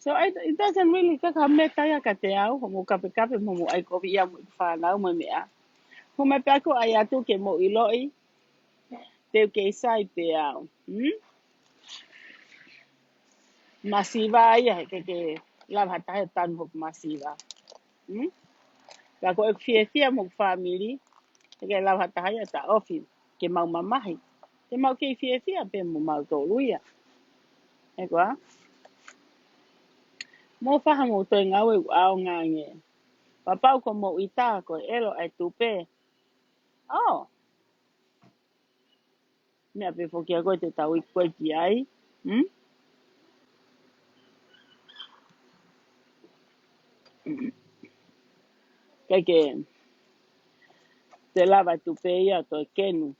So, I, it doesn't really, ka ka meta ia kiate au, hoʻomou kapekape, mo hoʻomou ʻai kovi ia mo e fānau mo e meʻa. Ko mai pē ʻoku ʻai atu ke mou ʻiloʻi, te u kei sai pē au. Hmm? Masiva ia, heʻikai ke lava ha taha ʻo tanu hoku masiva. Hmm? Ka ko e fiefia mo hoku fāmili, heʻikai lava ha taha ia ʻo taʻofi ke mau mamahi. Te mau kei fiefia pē mo mautolu ia. Ē koā? Mou fai haʻamou toe ngāue ʻoku ʻaonga ange. Kapau ko hoʻomou ʻita ko e ʻelo ʻa e tupe. Oh. Meʻa pē foki ʻa koe te tau ʻi koe ki ai. Hmm? Kae ke te lava tupe ia ʻo toe kenu.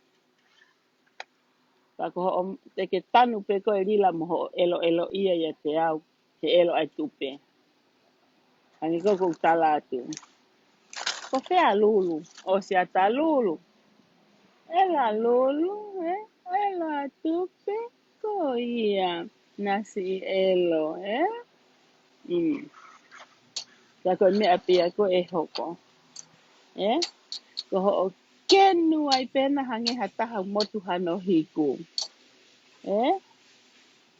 Ka ko hoʻo, te ke tanu pē koe Lila mo hoʻo ʻeloʻelo ia ʻiate au, he ʻelo ʻa e tupe. Hangē ko ʻeku tala atu. Ko fē ʻa Lulu? ʻOsi ʻa Lulu. ʻEla Lulu, ē? ʻEla tupe, ko ia. Nasi ʻelo, ē? Mm. Ka ko e meʻa pē ia ko ē ʻe hoko. Ē? Ko hoʻo kenu ai pē ena hangē ha taha motu hano hiku. Ē?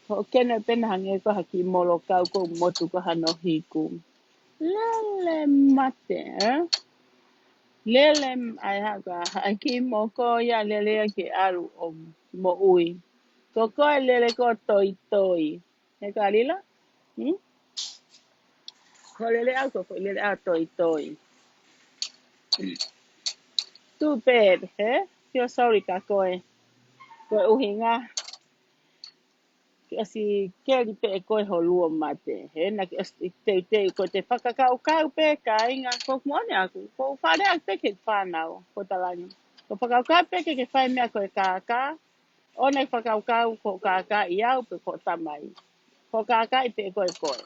Hoʻo kenu ai pē ena hangē ko ha kiʻi molokau ko motu ko hano hiku. Lele mate, ē? Lele m-, ʻai ha ka, ha kiʻi moko ia lele ia ke ʻalu ʻo moʻui. Ko koe lele ko toitoi. He ka Lila? Hmm? Ko lele ʻa, ko, ko lele ʻa toitoi. Too bad, he? Feel sorry kia koe. Ko e ʻuhinga ke ʻosi keli pē ʻe koe ho luo mate, he? Naʻa ke ʻosi teuteu, ko ʻete fakakaukau pē kāinga, ko e moʻoni ʻaku, ko e fale ʻaku pē ki he fānau, ko Talangi. Ko e fakakaukau pē ke ke fai meʻa ko e kākā, ʻoua naʻa ke fakakaukau ko e kākaaʻi au pe ko e tamai. Ko e kākaaʻi pē ko e koe.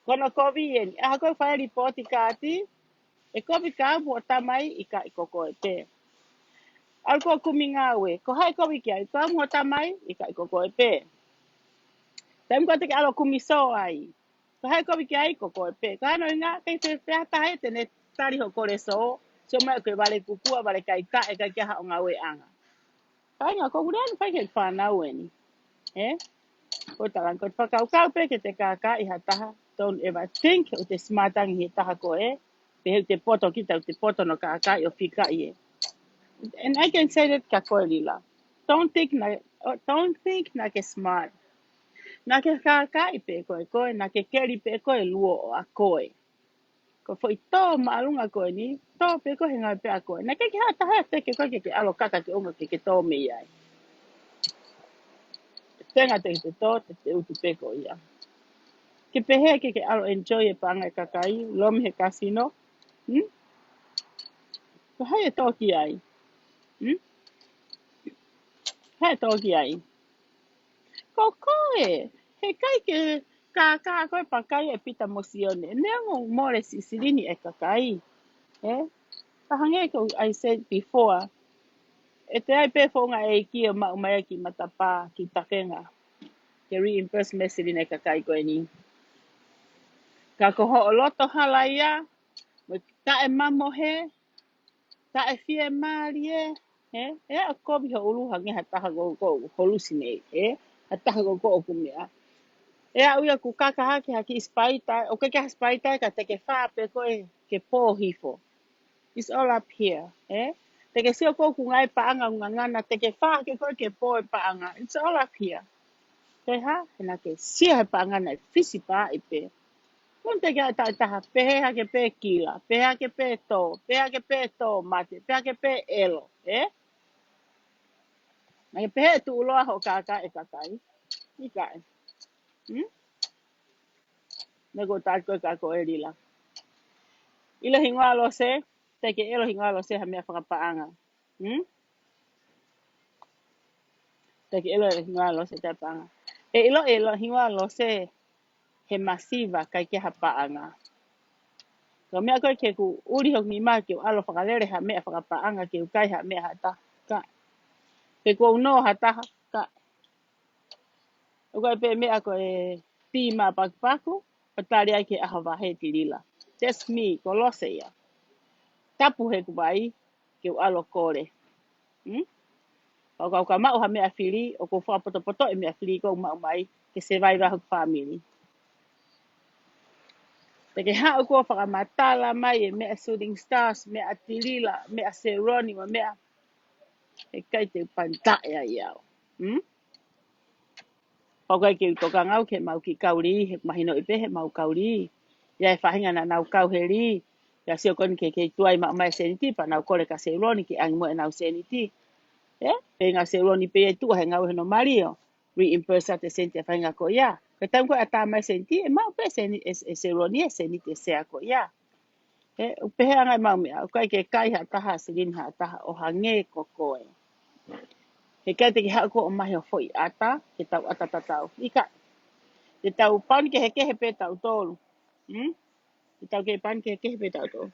Ko hono kovi eni, ʻaho ko ē fai lipooti kāti, ʻe kovi kia au mo hoʻo tamai, ʻikai ko koe pē. ʻAlu ʻo kumi ngāue, ko hai ʻe kovi ki ai, ko au mo hoʻo tamai, ʻikai ko koe pē. Taimi ko ē te ke ʻalu ʻo kumi sō ai, ko hai ʻe kovi ki ai, ko koe pē. Ko hono ʻuhinga, ʻikai te pea taha ia te ne tali hoʻo kole sō, sio mai ko e vale kukua, vale kaitaʻe, ʻikai ke ʻi ai haʻo ngāueʻanga. Kāinga, ko e lea eni fai ki he fānau eni. He? Ko Talangi, ko e fakakaukau pē ke te kākaaʻi ha taha, don't ever think ʻoku te smart ange he taha ko ē, pehē ʻoku te poto kita, ʻoku te poto hono kākaaʻi ʻo fikaʻi ē. And I can say that kia koe Lila. Don't think naʻa, oh, don't think naʻa ke smart. Naʻa ke kākaaʻi pē ko e koe, naʻa ke keli pē ko e luo ʻo koe. Ko e foʻi tō māʻolunga ko eni, tō pē ko e ngāue pē ʻa koe. Naʻe ʻikai ke ʻi ai ha taha ia ʻe teke koe ke ke ʻalu ʻo kaka ki ʻolunga ke ke tō mei ai. Tenga te te tō, te te utu pē ko ia. Ke pehē ke ke ʻalu ʻo enjoy e paʻanga ʻa e kakai, lomi he kasino. Hmm? Ko hai ʻe tō ki ai? Hmm? Hai ʻe tō ki ai? Ko koe, heʻikai ke kākā koe pea kai ʻe Pita mo Sione. Neongo ʻoku mole siʻi silini ʻa e kakai. Ē? Ka hangē ko I said before, ʻe toe ʻi ai pē founga ʻeiki ʻo maʻu mai ki matapā, ki tafenga, ke reimburse mei he silini ʻa e kakai ko eni. Ka ko hoʻo loto hala ia, mo e taʻemamohe, taʻefiemālie, ē? ʻE aʻu kovi ho ʻulu hangē ha taha ko ē ʻoku hallucinate, ē? Ha taha ko ē ʻoku meʻa. ʻE aʻu ia ʻoku kaka hake ha kiʻi spider, ʻoku ʻikai ke ʻi ai ha spider ka te ke fā pē koe ke pō hifo. It's all up here, ē? Te ke sio ko ē ʻoku ngaahi paʻanga ʻoku ngangana, te ke fā hake koe ke pō e paʻanga. It's all up here. Pehē, he naʻa ke sio he paʻanga naʻe fisi pāʻi pē. Ko ʻene teʻeki ai taʻetaha, pehē hake pē kila, pehē hake pē tō, pehē hake pē tō mate, pehē hake pē ʻelo, ē? Naʻa ke pehē ʻe tuʻuloa hoʻo kākaaʻi e kakai. ʻIkai. Hmm? Naʻa ko tāki koe ka ko e Lila. ʻIlo hingoa Lose, te ke ʻilo hingoa Lose ha meʻa fakapaʻanga. Hmm? Te ke ʻilo hingoa Lose ha paʻanga. ʻE ʻilo, ʻilo hingoa Lose he masiva ʻikai ke ʻi ai ha paʻanga. Ko e meʻa ko ē ke u ʻuli hoku nima ke u ʻalu ʻo fakalele ha meʻa fakapaʻanga ke u kai ha meʻa ha taha. Ka. Pe ko u nō ha taha. Ka. ʻOku ʻi ai pē meʻa ko e pī maʻa pakupaku, ʻo tali ai ki he ʻaho vahe Tilila. Just me, ko Lose ia. Tapu he kuo ʻai, ke u ʻalu ʻo kole. Hmm? Pea ʻoku ou ka maʻu ha meʻa fili, ʻoku ou fakapotopoto e meʻa fili ʻoku ou maʻu mai, ke survive hoku family. Te ke haʻu ʻo fakamatala mai e meʻa Shooting Stars, meʻa Tilila, meʻa Seloni, mo e meʻa. ʻE ʻikai te u panitaʻe ai au. Hmm? Pau kai ke u tokanga au ke mau kiʻi kaulī, he mahino ʻi pē he mau kaulī. ʻI ai e faʻahinga naʻa nau kau he lī. ʻIo sio ko eni ke kei tuai maʻu mai e sēniti, pea nau kole kia Seloni ke ʻange muʻa ʻenau sēniti. Ē? Pea ʻi ai Seloni pē ʻe tuʻu he ngāue hono mali ʻo reimburse atu e sēniti ʻa e faʻahinga ko ia. Ko e taimi ko ē ʻe ʻatā mai e sēniti, ʻe maʻu pē sēni-, ʻe, ʻe Seloni e sēniti e sea ko ia. Ē, ʻoku pehē ange ʻemau meʻa, ʻoku ʻikai ke kai ha taha silini ha taha ʻo hangē ko koe. Heʻikai te ke haʻu koe ʻo mahi ho foʻi ʻata, ke tau ʻata tatau. ʻIkai. Te tau pauni kehekehe pē tautolu. Hmm? Te tau kei pauni kehekehe pē tautolu.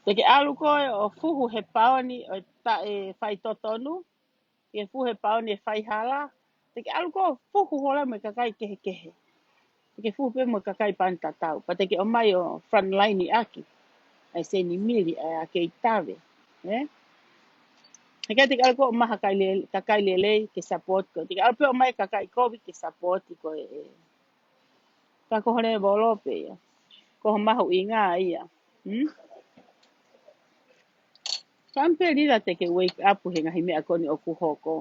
Te ke ʻalu koe ʻo fuhu he paoni ʻo taʻe faitotonu, ke fuhu he paoni ʻe faihala, te ke ʻalu koe ʻo fuhu holo mo e kakai kehekehe. Te ke fuhu pē mo e kakai paoni tatau, pea te ke ʻomai ʻo frontline ʻaki ʻa e senimili, ʻa e kei tave. Ē? Heʻikai te ke ʻalu koe ʻo maʻu ha kakai le-, kakai lelei ke support koe. Te ke ʻalu pē ʻo ʻomai e kakai kovi ke support koe. Ka ko ho lēvolo pē ia. Ko ho mahuʻinga ia. Hmm? Kae pē Lila te ke wake up he ngaahi meʻa ko eni ʻoku hoko.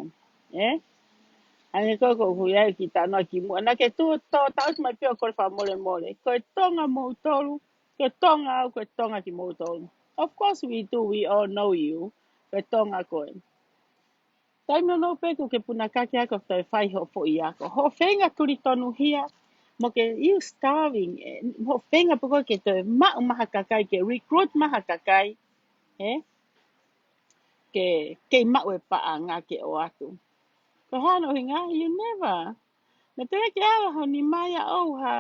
Ē? Hangē ko ē ʻoku ou ʻai ki he talanoa kimuʻa. Naʻa ke tō, tō taʻutu mai pē ʻo kole fakamolemole. Ko e Tonga moutolu, ko e Tonga au, ko e Tonga kimoutolu. Of course we do, we all know you. Ko e Tonga koe. Taimi nounou pē kuo ke punakaki ako toe fai hoʻo foʻi ako. Hoʻo feinga tuli tonuhia, mo ke you starving, eh, hoʻo feinga pē koe ke toe maʻu mai ha kakai, ke recruit mai ha kakai, eh? Ke, ke maʻu e paʻanga ke ʻoatu. Ko e hā hono ʻuhinga, you never. Naʻe teʻeki ke ala ho nima ia ʻo ha,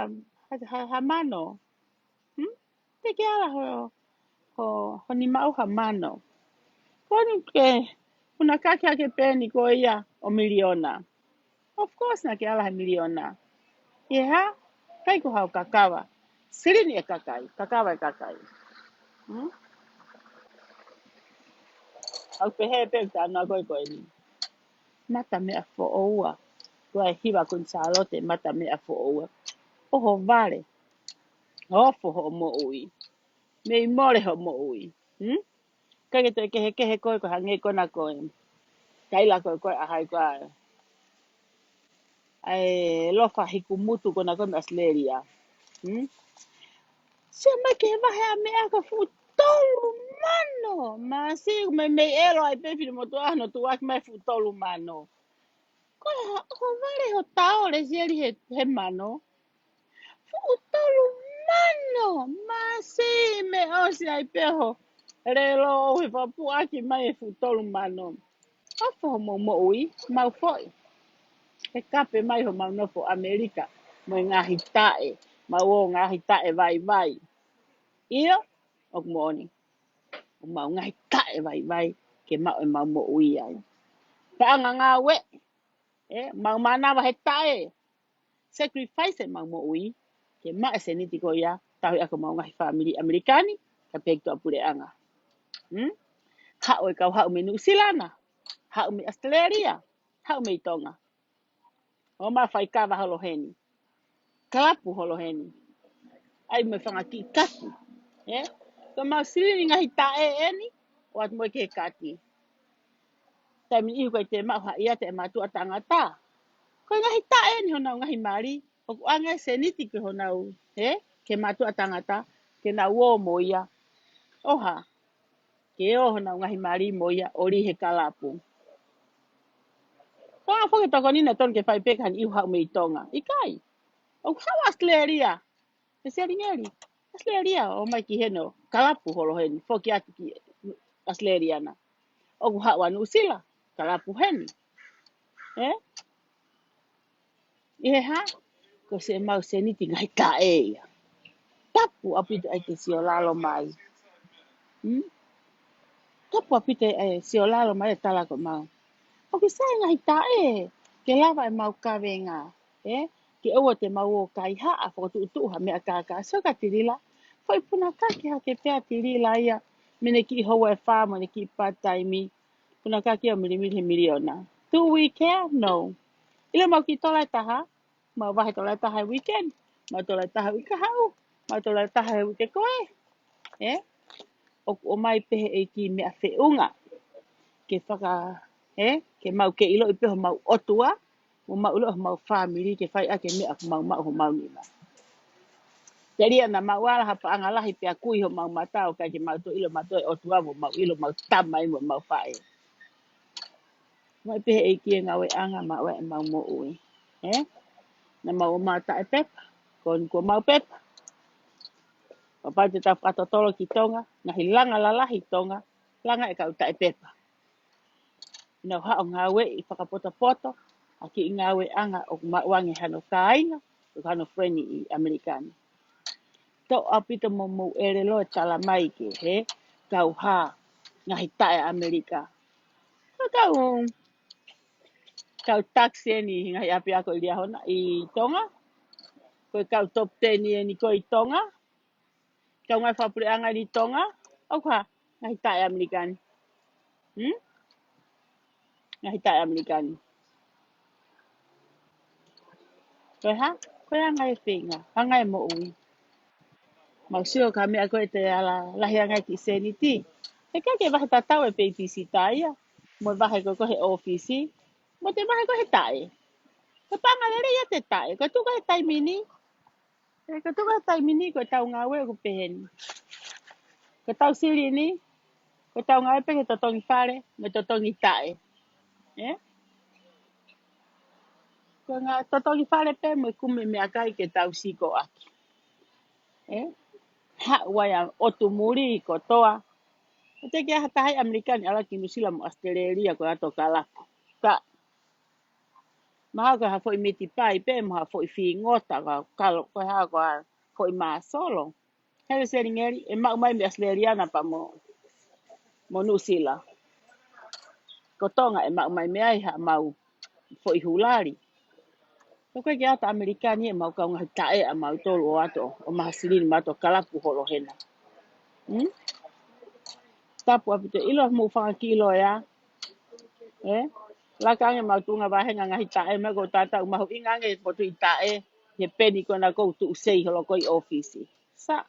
ha, ha, ha mano. Hmm? Teʻeki ke ala ho, ho, ho nima ʻo ha mano. Ko eni ke punakaki hake pē eni ko ia ʻo miliona. Of course naʻa ke ala he miliona. ʻI he hā, ʻikai ko haʻo kakava. Silini e kakai, kakava e kakai. Hmm? ʻOku pehē pē ʻeku talanoa ko ē ko eni. Mata meʻa foʻoua. Ko e hiva Kuini Sālote, mata meʻa foʻoua. ʻOhovale. Ofo hoʻo moʻui. Mei mole hoʻo moʻui. Hmm? ʻIkai ke toe kehekehe koe ko e hangē ko ena ko e taila ko ē ko ē ʻa hai ko ē. ʻA e lofa hikumutu ko ena ko ē mei ʻAositelēlia. Hmm? Sio mai ki he vahe ʻa e meʻa ko e fuʻu tolu mano. Masiʻi, mei, mei ʻelo ai pē Finemotuʻa hono tuʻuaki mai fuʻu tolu mano. Ko e hā, ʻohovale ho taole seli he, he mano. Fuʻu tolu mano, masiʻi, mei ʻosi ai pē ho lelo ʻo he fakapuʻaki mai e fuʻu tolu mano. Ofo hoʻomou moʻui, mau foʻi. He kape mai homau nofo ʻAmelika, mo e ngaahi taʻe, mau ō ngaahi taʻe vaivai. ʻIo, ʻoku moʻoni. ʻOku mau ngaahi taʻe vaivai, ke maʻu ʻemau moʻui ai. Paʻanga ngāue, ē, mau mānava he taʻe. Sacrifice ʻemau moʻui, ke maʻu e sēniti ko ia, tauhi ʻaki homau ngaahi fāmili ʻAmelika ni, kae pehē ki tuʻa puleʻanga. Hmm? Haʻu e kau haʻu mei Nuʻusila na, haʻu mei ʻAositelēlia, haʻu mei Tonga. ʻO ma fai kava holo heni. Kalapu holo heni. ʻAi mo e fanga kiʻi kati. Ē? Ko mau silini ngaahi taʻe eni, ʻoatu mo e kiʻi kati. Taimi ʻihu ʻikai te maʻu ha ʻiate e mātuʻa tangata. Ko e ngaahi taʻe eni honau ngaahi mali, ʻoku ʻoange e sēniti ki honau, ē? Ki he mātuʻa tangata, ke nau ō mo ia. ʻOha. Ke ō honau ngaahi mali mo ia ʻo lī he kalapu. Ko e anga foki e tokoni naʻe tonu ke fai pē ka ha ʻihu haʻu mei Tonga. ʻIkai. ʻOku haʻu ʻAositelēlia. He seli ngeli. ʻAositelēlia ʻo mai ki heni ʻo kalapu holo heni. Foki atu ki ʻAositelēlia na. ʻOku haʻu ʻa Nuʻusila. Kalapu heni. Ē? ʻI he hā, ko e mau sēniti ngaahi taʻe ia. Tapu ʻaupito ai ke sio lalo mai. Hmm? Tapu ʻaupito ai sio lalo mai e tala ko mau. ʻOku sai ngaahi taʻe, ke lava ʻemau kavenga, ē? Ke ʻoua te mau ō kaihaʻa, fakatuʻutuʻu ha meʻa kākā. Sio kia Tilila, foʻi punakaki hake pē ʻa Tilila ia, mei heʻene kiʻi houa ʻe fā, mo ʻene kiʻi part-time, punakaki ʻo milimili he miliona. Do we care? No. ʻIlo mau kiʻi tola ʻe taha, mau vahe tola ʻe taha he weekend, mau tola ʻe taha he uike kahaʻu, mau tola ʻe taha he uike ko ē. Ē? ʻOku ʻomai pē he ʻEiki meʻa feʻunga. Ke faka, ē? Ke mau kei ʻiloʻi pē homau ʻOtua, mo mau ʻiloʻi homau fāmili, ke fai ʻaki e meʻa ʻoku mau maʻu homau nima. Telia naʻa mau ala ha paʻanga lahi pea kui homau mata ʻo ʻikai ke mau toe ʻilo mautolu e ʻOtua, mo mau ʻilo homau tamai mo homau faʻē. Mai pē he ʻEiki e ngāueʻanga maʻu ai ʻemau moʻui. Ē? Naʻa mau ō mai ʻo taʻe pepa, ko eni kuo mau pepa. Kapau te tau fakatotolo ki Tonga, ngaahi langa lalahi Tonga, langa e kau taʻe pepa. Nau haʻu ʻo ngāueʻi fakapotopoto, ʻa e kiʻi ngāueʻanga ʻoku maʻu ange hano kāinga, ʻo hano friend ʻi ʻAmelika ni. Toʻo ʻaupito mo mou ʻelelo e tala mai ki he kau hā, ngaahi taʻe ʻAmelika. Ko e kau, kau tax eni ngaahi ʻapiako ʻi Liahona, ʻi Tonga. Ko e kau top ten eni ko ē ʻi Tonga. Kau ngaahi fakapuleʻanga eni ʻi Tonga. ʻOku hā, ngaahi taʻe ʻAmelika ni. Hmm? Ngaahi taʻe ʻAmelika ni. Ko e hā? Ko e anga e feinga, anga e moʻui. Mau sio ka meʻa ko ē te ala lahi ange ki he sēniti. He ʻikai ke vahe tatau e babysitter ia. Mo e vahe ko ē ko ē he ʻōfisi. Mo e vahe ko ē he taʻe. Ko e paʻanga lelei ia ʻete taʻe. Ko e tuku he taimi ni. Ē, ko e tuku he taimi ni ko e tau ngāue ʻoku pehē ni. Ko ʻetau silini, ko ʻetau ngāue pē ke totongi fale, mo e totongi taʻe. Ē? Ko e ngā totongi fale pē mo e kumi meʻakai ke tau sikoʻaki. Ē? Haʻu ai ʻa ʻotu muli kotoa. ʻOku teʻeki ai ha taha ʻi ʻAmelika ni ʻalu ki Nuʻusila mo ʻAositelēlia ko e ʻato kalapu. Ka, mahalo ko ha foʻi miti pai pē, mo ha foʻi fingota, ko ha kalo, ko ha, ko ha foʻi māsolo. Hele Selingeli, ʻe maʻu mai mei ʻAositelēlia na pea mo, mo Nuʻusila. Ko Tonga ʻe maʻu mai mei ai haʻamau foʻi hulali. Ko e ke ʻato ʻAmelika ni ʻe mau kau ngaahi taʻe ʻa mautolu ʻo ʻato, ʻo maha silini mautolu kalapu holo hena. Hmm? Tapu ʻaupito ʻilo mo fanga kiʻi loea. Ē? Laka ange mau tuʻunga vāhenga ngaahi taʻe, meʻa ko tata u mahuʻinga ange potu ʻi taʻe, he peni ko ena ʻoku tuʻu sei holo ko ē ʻi ʻōfisi. Sa.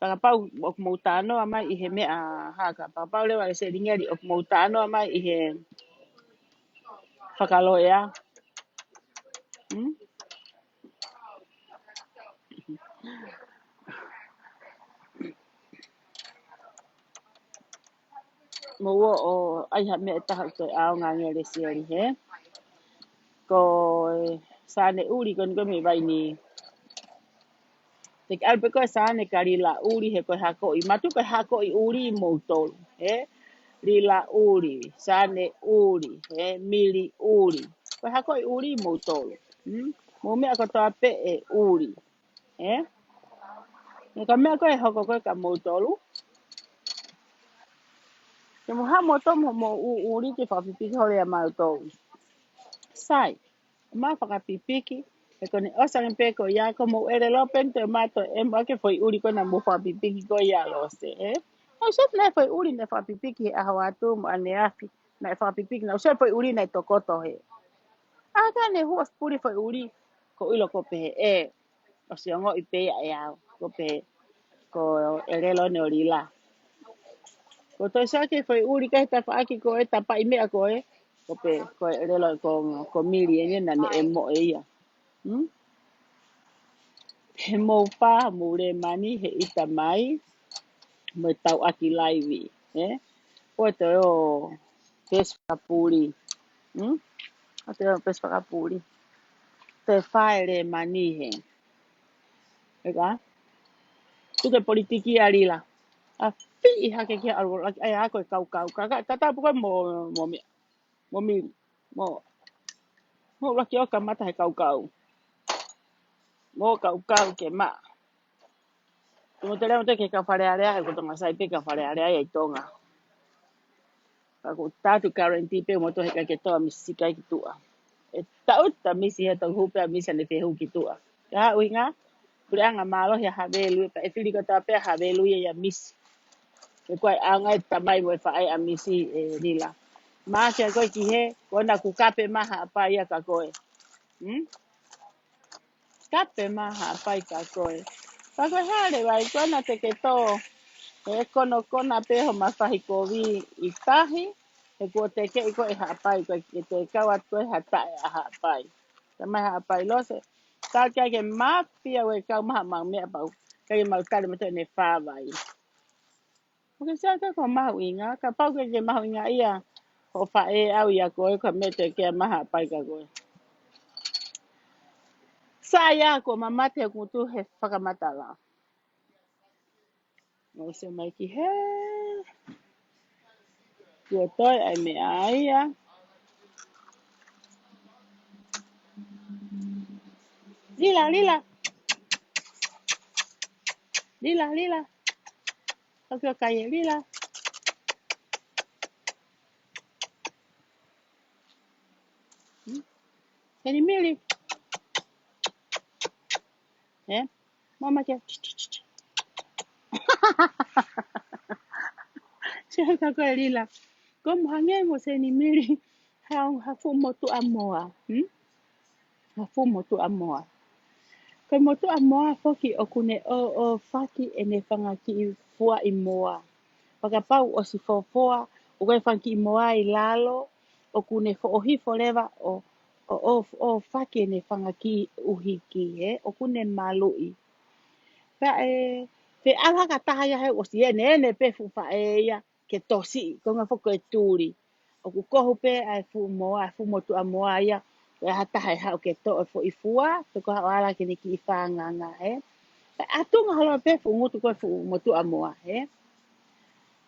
Fakapau ʻoku mou talanoa mai ʻi he meʻa haka. Fakapau leva ʻe Selingeli ʻoku mou talanoa mai ʻi he fakaloea. Hmm? Mou ō ʻo ʻai ha meʻa ʻe taha ʻoku toe ʻaonga ange Lesieli, hē? Ko e sane ʻuli ko eni ko e meʻa vaini. Te ke ʻalu pē ko e sane ka lila ʻuli he ko e hakoʻi. Matu ko e hakoʻi ʻuli moutolu, hē? Lila ʻuli, sane ʻuli, hē? Mili ʻuli. Ko e hakoʻi ʻuli moutolu. Hmm? Mou meʻa kotoa pē ʻe ʻuli. Ē? He ko e meʻa ko ē ʻe hoko ko ē kia moutolu. Ke mou haʻu moutolu mo mou ʻuʻuli ke fakapipiki holo ʻia mautolu. Sai, mou fakapipiki, he ko ʻene ʻosi ange pē ko ia, ko mou ʻelelo pē eni te mou toe ʻemo ʻaki e foʻi ʻuli ko ē naʻa mou fakapipiki ko ia Lose, ē? Naʻe ʻosi naʻe foʻi ʻuli naʻe fakapipiki he ʻaho atu mo ʻaneafi, naʻe fakapipiki, naʻe ʻosi foʻi ʻuli naʻe tokoto hē. ʻA ka ne hua ʻosi puli foʻi ʻuli, ko ʻilo ko pehē ē, ʻosi ongoʻi pē ia ʻe au, ko pehē, ko e ʻelelo eni ʻo Lila. Ko toe sake foʻi ʻuli ka he tafaʻaki ko ē tapaʻi meʻa ko ē, ko pehē, ko e ʻelelo ko, ko Mili eni naʻa ne ʻemo ʻe ia. Hmm? He mou pā, mou Lēmani, he ʻita mai, mo e tauʻaki laivi, ē? Ko e toe ō pesi fakapuli. Hmm? Ko e toe ō pesi fakapuli. Toe fai Lēmani hē. Eka? Tuku e politiki ʻa Lila. ʻA fiʻi hake ki he ʻalu ʻaki, ʻai ako e kaukau. Ka, ka, tata puka mo, mo mi, mo mi, mo, mo laki ʻo kamata he kaukau. Mo kaukau ke maʻa. Ko mo te leo te ke ka Fale Alea, he ko Tonga sai pē ka Fale Alea ʻi Tonga. Ka ko tatu guarantee pē mo to he ka ke toa misi kai ki tuʻa. ʻE taʻu ta misi he tau hupe ʻa misi ʻa ne fehu ki tuʻa. Ka ʻuhinga, puleʻanga mālohi ʻa Havelu, pea ʻe fili kotoa pē ʻa Havelu ia ʻia misi. He ko e ʻaonga e tamai mo e faʻē ʻa misi ē Lila. Mā kia koe ki hē, ko ena kuo kape mā Haʻapai ia kia koe. Hmm? Kape mā Haʻapai kia koe. Ka ko e hā leva ʻi ko ena te ke tō. He konokona pē homa fahi kovi ʻi tahi. He kuo tekeʻi koe ʻe Haʻapai, ko e ke te kau atu koe ha taʻe ʻa Haʻapai. Tamai Haʻapai Lose. Ka ke ke mafia ʻo e kau maha mau meʻa pau. Ka ke mau tali mo te ne fāvai. ʻOku ke sio ka ko mahuʻinga, kapau ke ke mahuʻinga ia, ʻo faʻē au ia koe, ka mete ke maha pai ka koe. Sa ia ko mamate ʻoku tuʻu he fakamatala. ʻO se mai ki hē. Kuo toe ʻai meʻa ia. Lila, Lila. Lila, Lila. Tokyo kai e Lila. Hmm? Seni Mili. Ē? Mama kia. Sio ka ko e Lila. Ko mo hangē mo Seni Mili. Ha, ha fuʻu motuʻa moa. Hmm? Ha fuʻu motuʻa moa. Ko e motuʻa moa foki ʻoku ne ʻōʻōfaki ʻene fanga kiʻi fuaʻi moa. Fakapau ʻosi fofoa, ʻoku ʻi ai e fanga kiʻi moa ʻi lalo, ʻoku ne foʻohifo leva ʻo, ʻo, ʻo, ʻōfaki ʻene fanga kiʻi ʻuhiki, ē? ʻOku ne maluʻi. Pea ʻe, Pea ʻalu hake ha taha ia he ʻosi ʻene, ʻene pē fuʻu faʻē ia ke tosiʻi, ko e ʻuhinga foki ko e tuli. ʻOku kohu pē ʻa e fuʻu moa, fuʻu motuʻa moa ia, ko e hā ha taha ʻe haʻu ke toʻo e foʻi fua, pe ko haʻu ʻo ala ki heʻene kiʻi fānganga, ē? Pea ʻatunga holo pē fuʻu ngutu ko e fuʻu motuʻa moa, ē?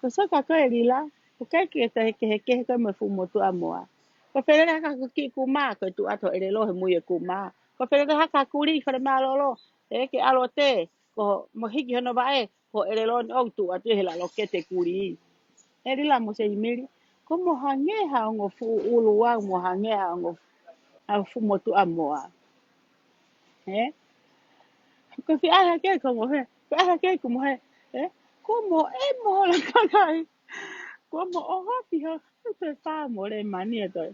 Ko e sio ka ko e Lila, ʻoku ʻikai ke toe kehekehe koe mo e fuʻu motuʻa moa. Ko e felele hake ha kiʻi kumā, ko e tuʻu atu ho ʻelelo he mui e kumā. Ko e felele hake ha kulī, fale mālōlō, ē, ke ʻalu ʻo tē, ko mo hiki hono vaʻe, ko e ʻelelo ni ʻoku tuʻu atu he lalo kete kulī. ʻE Lila mo Seimili, ko mo hangē ha ongo fuʻu ʻulu au, mo hangē ha ongo, ha fuʻu motuʻa moa. Ē? Ko e fiʻa hake ko mo hē, fiʻa hake ko mo hē, ē? Ko mo e mo la kakai. Ko mo ʻohofi ho, ʻe toe fā mo le mani ʻe toe.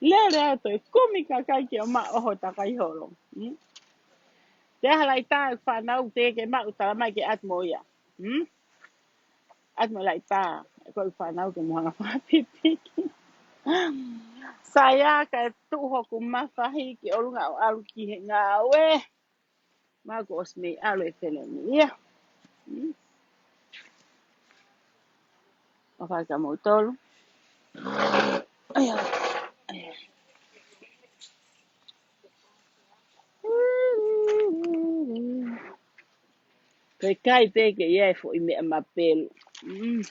Lele ʻa toe kumi kakai ke ʻomai ʻoho takai holo. Hmm? Te aha laʻitā e fānau te ke maʻu tala mai ke ʻatu mo ia. Hmm? ʻAtu mo laʻitā, ko e fānau ke mo hanga fakapipiki. Saia ka e tuʻu hoku mafahi ke ʻolunga ʻo ʻalu ki he ngāue. Māku ʻosi mei ʻalu e feleni ia. Hmm? ʻO fai ka mo tolu. ʻAia, ʻaia. Ko e kai pē ke ʻi ai e foʻi meʻa mapelu. Mm.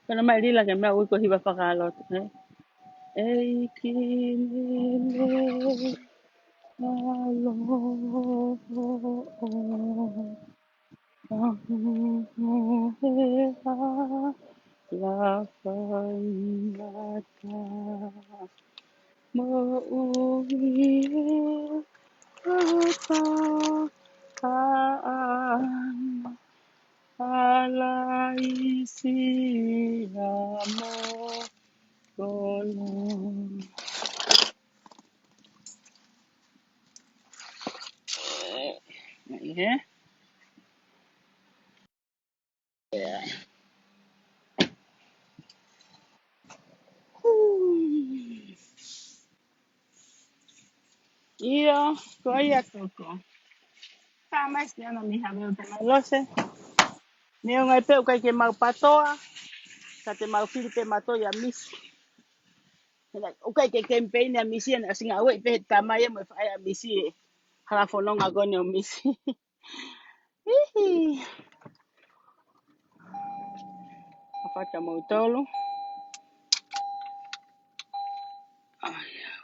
Kana mai Lila ke meʻa ui ko hiva fakalotu, ē? ʻEiki nele alo. Lafaingata. Moʻui e ata ʻa ʻAlaisi amo kolo. ʻE, ʻe. ʻIo, ko ia koko. Ka mai si ana mi have o te mai lose. Neongo ai pē ʻoku ʻikai ke mau patoa, ka te mau fili pē mātou ia misi. Hena, ʻoku ʻikai ke kemipeini ʻa misi, ʻa e ʻasi ngāue pē he tamai ia mo e faʻē ʻa misi ē. Hala fononga ko eni ʻo misi. Hihi. Fakata mo tolu. Ai, ai.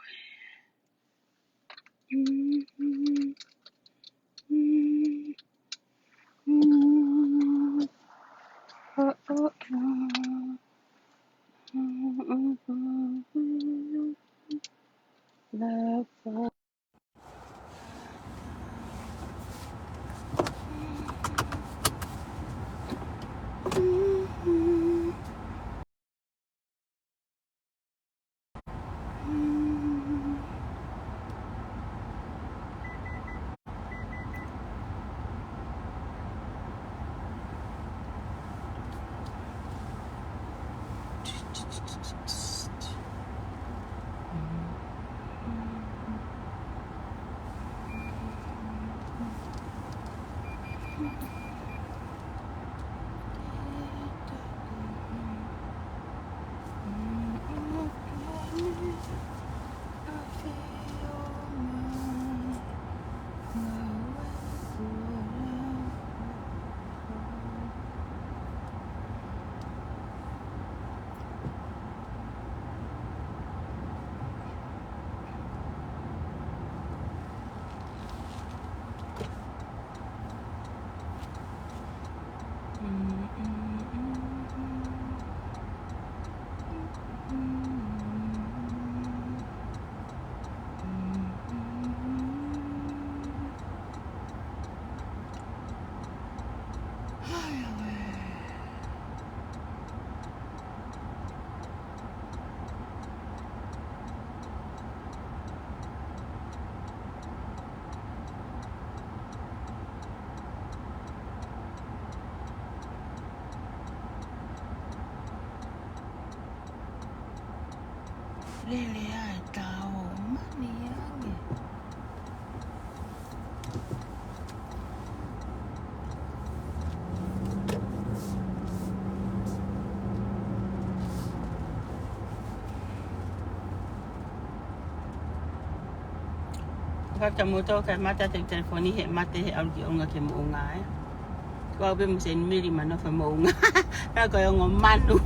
Lele ai tau mani ange. Ka ka moto ka mata te telefoni he mate he ʻalu ki ʻolunga ke moʻunga ē. Kua pe mo sen mili mano fe moʻunga. Ka ko e ongo manu.